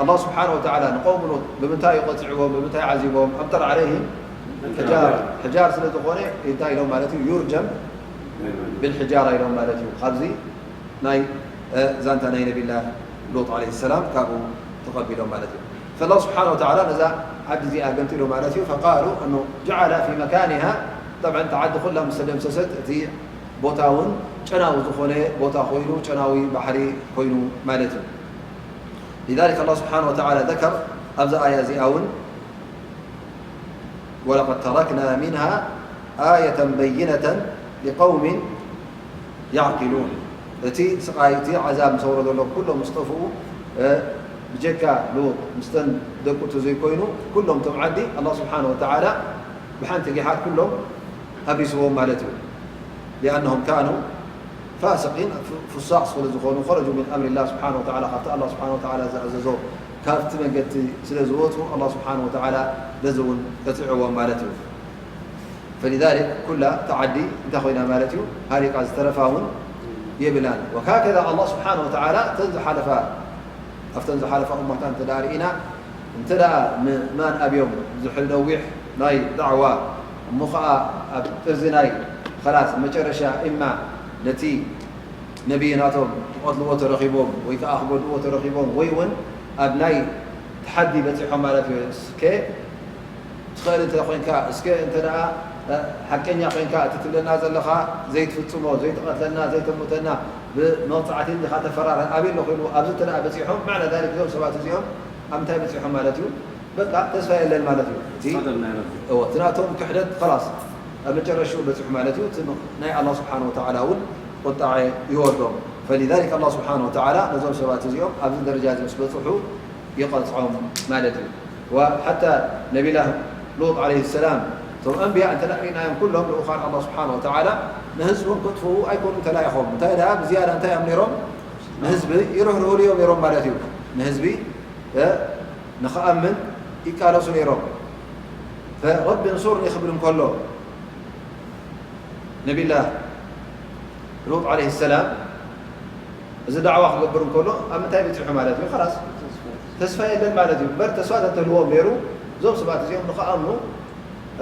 ኣላህ ስብሓነሁ ወተዓላ ንቀውሚ ሉጥ ብምንታይ እዩ ቀጺዕዎም? ብምንታይ ዓዚቦም? أمطر عليهم حجارة። ሕጃር ስለ ዝኾነ እንታይ ኢሎም ማለት እዩ? يرجم بالحجارة ኢሎም ማለት እዩ። ካብዚ ናይ፣ እ፣ ዛንታ ናይ ነቢላ ሉጥ ዓለይሂ ሰላም ካብኡ ተቐቢሎም ማለት እዩ። فالله سبحانه وتعالى ነዛ ዓዲ እዚኣ ገምጢሉ ማለት እዩ። فقالوا أنه جعل في مكانها، طبعا እታ ዓዲ ኩላ ምስ ተደምሰሰት እቲ ቦታ እውን ጨናዊ ዝኾነ ቦታ ኮይኑ፣ ጨናዊ ባሕሪ ኮይኑ ማለት እዩ። لذلك الله سبحانه وتعالى ذكر ኣብዛ ኣያ እዚኣ እውን ولقد تركنا منها آية بينة لقوم يعقلون። እቲ ስቓይ፣ እቲ ዓዛብ ምስ ኣውረደሎም ኩሎም ምስ ጠፍኡ፣ እ፣ ብጀካ ሉጥ ምስተን ደቁ ተዘይኮይኑ፣ ኩሎም እቶም ዓዲ ኣላህ ስብሓነ ወተዓላ ብሓንቲ ጊሓት ኩሎም ኣብሪስዎም ማለት እዩ። لأنهم كانوا فاسقين، ፍ-፣ ፍሳቕ ስለ ዝኾኑ፣ خرجوا من أمر الله سبحانه وتعالى፣ ካብቲ ኣላህ ስብሓነ ወተዓላ ዝኣዘዞ ካብቲ መንገዲ ስለ ዝወፁ፣ ኣላህ ስብሓነ ወተዓላ በዚ እውን ቀፂዕዎም ማለት እዩ። فلذلك ኩላ እታ ዓዲ እንታይ ኮይና ማለት እዩ? ሃሊቃ፣ ዝተረፋ እውን የብላን። وهكذا ኣላህ ስብሓነ ወተዓላ እተን ዝሓለፋ፣ ኣብተን ዝሓለፋ እመታት እንተ ደኣ ርኢና፣ እንተ ደኣ ምእማን ኣብዮም ዝሕል ነዊሕ ናይ ዳዕዋ፣ እሞ ኸዓ ኣብ ጥርዚ ናይ ኸላስ መጨረሻ፣ ኢማ ነቲ ነቢይ ናቶም ክቐትልዎ ተረኺቦም፣ ወይ ከዓ ክጎድእዎ ተረኺቦም፣ ወይ እውን ኣብ ናይ ተሓዲ በፂሖም ማለት እዩ። እስከ ትኽእል እንተ ኮይንካ፣ እስከ እንተ ደኣ፣ እ፣ ሓቀኛ ኮይንካ፣ እቲ ትብለና ዘለኻ ዘይትፍጽሞ፣ ዘይትቐትለና፣ ዘይተሙተና፣ ብመቕጻዕቲ እንዲኻ ተፈራርህ፣ ኣበይ ኣሎ ኮይኑ፣ ኣብዚ እንተ ደኣ በጺሖም፣ ማዕና ዛሊክ እዞም ሰባት እዚኦም ኣብ ምንታይ በጺሖም ማለት እዩ? በቃ ተስፋ የለን ማለት እዩ። እቲ፣ ተስፋ ደም ናይ ረቢ። እወ፣ እቲ ናቶም ክሕደት ኸላስ ኣብ መጨረሽኡ በጺሑ ማለት እዩ። እቲ ናይ ኣላህ ስብሓነ ወተዓላ እውን ቁጣዐ ይወርዶም። ፈሊዛሊክ ኣላህ ስብሓነ ወተዓላ ነዞም ሰባት እዚኦም ኣብዚ ደረጃ እዚ ምስ በጽሑ ይቐጽዖም ማለት እዩ። ወሓታ ነቢላህ ሉጥ ዓለይሂ ሰላም፣ እቶም ኣንብያ እንተ ርኢናዮም ኩሎም ልኡኻን ኣላህ ስብሓነ ወተዓላ ንህዝቦም ከጥፍኡ ኣይኮኑን ተላኢኾም። እንታይ ደኣ ብዝያዳ እንታይ እዮም ነይሮም? ንህዝቢ ይርህርህሉ እዮም ነይሮም ማለት እዩ። ንህዝቢ፣ እ፣ ንኽኣምን ይቃለሱ ነይሮም። ፈረቢ እንሱርኒ ክብል እንከሎ ነቢላህ ሉጥ ዓለይሂ ሰላም እዚ ዳዕዋ ክገብር እንከሎ ኣብ ምንታይ በጺሑ ማለት እዩ? ኸላስ ተስፋ የለን ማለት እዩ። እምበር ተስፋ ተተልዎም ነይሩ፣ እዞም ሰባት እዚኦም ንኽኣምኑ፣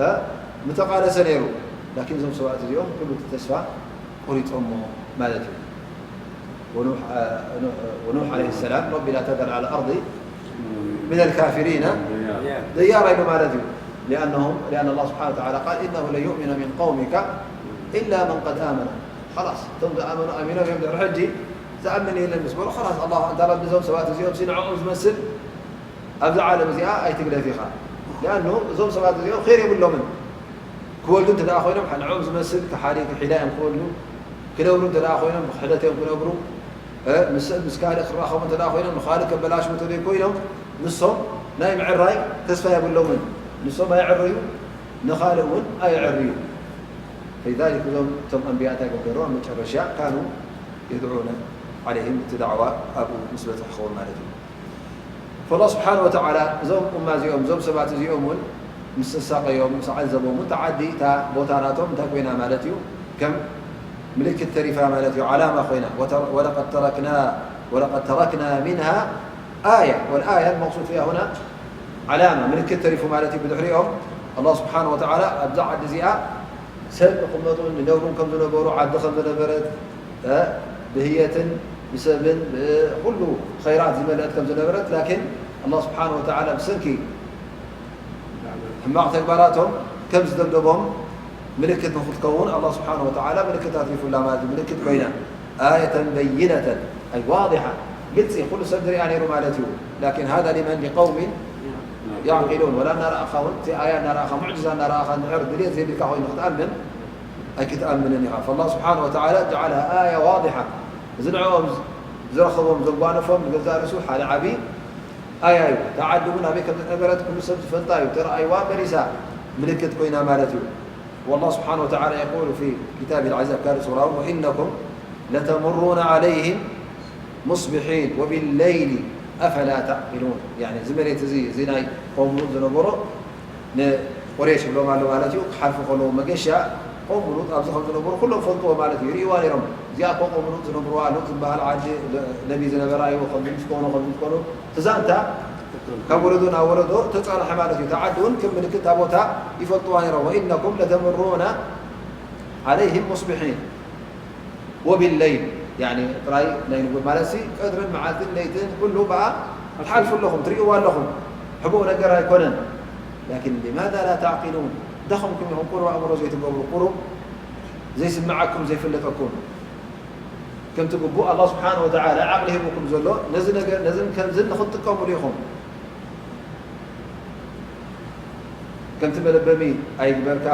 እ፣ ምተቓለሰ ነይሩ። ላኪን እዞም ሰባት እዚኦም ኩሉ እቲ ተስፋ ቆሪጾሞ ማለት እዩ። ወኑሕ፣ እ፣ ኑሕ፣ ወኑሕ ዓለይሂ ሰላም፣ ረቢ ላ ተዘር ዓላ ኣርዲ من الكافرين ديارا ኢሉ ማለት እዩ። لأنهم لأن الله سبحانه وتعالى قال إنه لن يؤمن من قومك إلا من قد آمن. خلاص እቶም ዝኣመኑ ኣሚኖም እዮም። ድሕሪ ሕጂ ዝኣምን የለን ምስ በሉ خلاص ኣላህ ኣንታ ረቢ እዞም ሰባት እዚኦም ሲ ንዕኦም ዝመስል ኣብዛ ዓለም እዚኣ ኣይትግደፍ ኢኻ። لأنه እዞም ሰባት እዚኦም ኸይር የብሎምን። ክወልዱ እንተ ደኣ ኮይኖም ንዕኦም ዝመስል ከሓዲ ክሒዳ እዮም ክወልዱ። ክነብሩ እንተ ደኣ ኮይኖም ብክሕደት እዮም ክነብሩ። ምስ ሰብ ምስ ካልእ ክራኸቡ እንተ ደኣ ኮይኖም ንኻልእ ከበላሽዉ እንተ ዘይኮይኖም ንሶም ናይ ምዕራይ ተስፋ የብሎምን። ንሶም ኣየዕርዩ ንኻልእ እውን ኣየዕርዩ። فلذلك እዞም እቶም ኣንብያ እንታይ ገበሩ ኣብ መጨረሻ كانوا يدعون عليهم እቲ ዳዕዋ ኣብኡ ምስ በፅሐ ክኸውን ማለት እዩ። فالله سبحانه وتعالى እዞም ኡማ እዚኦም እዞም ሰባት እዚኦም እውን ምስ ተሳቀዮም ምስ ዓዘቦም እውን ተዓዲ እታ ቦታ ናቶም እንታይ ኮይና ማለት እዩ ከም ምልክት ተሪፋ ማለት እዩ ዓላማ ኮይና ولقد تركنا ولقد تركنا منها آية والآية المقصود فيها هنا علامة ምልክት ተሪፉ ማለት እዩ ብድሕሪኦም الله سبحانه وتعالى ኣብዛ ዓዲ እዚኣ ሰብ ክመጡ ንነብሩን ከም ዝነበሩ ዓዲ ከም ዝነበረት ብህየትን ብሰብን ብኩሉ ኸይራት ዝመልአት ከም ዝነበረት ላኪን ኣላህ ስብሓን ወተዓላ ብሰንኪ ሕማቕ ተግባራቶም ከም ዝደብደቦም ምልክት ንክትከውን ኣላህ ስብሓን ወተዓላ ምልክት ኣትሪፉላ ማለት እዩ። ምልክት ኮይና ኣየተን በይነተን ኣይ ዋዲሓ ግልፂ ኩሉ ሰብ ዝሪኣ ነይሩ ማለት እዩ። ላኪን ሃዛ ሊመን ሊቀውሚን ያዕቂሉን ወላ እናረኣኻ እውን እቲ ኣያ እናረኣኻ ሙዕጅዛ እናረኣኻ እንድሕር ድልየት ዘይብልካ ኮይኑ ክትኣምን ኣይክትኣምንን ኢኻ። ፈላህ ስብሓን ወተዓላ ጀዓልሃ ኣያ ዋዲሓ እዚ ንዕኦም ዝረኸቦም ዘጓነፎም ንገዛእ ርእሱ ሓደ ዓብዪ ኣያ እዩ። እታ ዓዲ እውን ኣበይ ከም ዝነበረት ኩሉ ሰብ ዝፈልጣ እዩ። ተረኣይዋ መሊሳ ምልክት ኮይና ማለት እዩ። والله سبحانه وتعالى يقول في كتابه العزيز أبكار سورة وإنكم لتمرون عليهم مصبحين وبالليل أفلا تعقلون يعني እዚ መሬት እዚ እዚ ናይ ቀውም ሉጥ ዝነበሮ ንቁሬሽ ይብሎም ኣሎ ማለት እዩ። ክሓልፉ ከለዉ መገሻ ቀውም ሉጥ ኣብዚ ከም ዝነበሩ ኩሎም ፈልጥዎ ማለት እዩ። ይርእይዋ ነይሮም። እዚኣ እኮ ቀውም ሉጥ ዝነብርዋ ሉጥ ዝበሃል ዓዲ ነቢ ዝነበራ እዩ። ከምዚ ምስ ኮኑ ከምዚ ምስ ኮኑ እቲ ዛንታ ካብ ወለዶ ናብ ወለዶ ተፃርሐ ማለት እዩ። እታ ዓዲ እውን ከም ምልክት እታ ቦታ ይፈልጥዋ ነይሮም። وإنكم لتمرون عليهم مصبحين وبالليل يعني ጥራይ ናይ ንጉ ማለት ሲ ቀትርን መዓልትን ለይትን ኩሉ በኣ ትሓልፉ ኣለኹም ትርእይዋ ኣለኹም። ሕቡእ ነገር ኣይኮነን። لكن لماذا لا تعقلون ደኸምኩም ኢኹም ቁሩብ ኣእምሮ ዘይትገብሩ ቁሩብ ዘይስምዓኩም ዘይፍለጠኩም ከምቲ ግቡእ ኣላህ ስብሓን ወተዓላ ዓቕሊ ሂቡኩም ዘሎ ነዚ ነገር ነዝን ከምዝን ንኽትጥቀሙሉ ኢኹም። ከምቲ መለበሚ ኣይግበርካ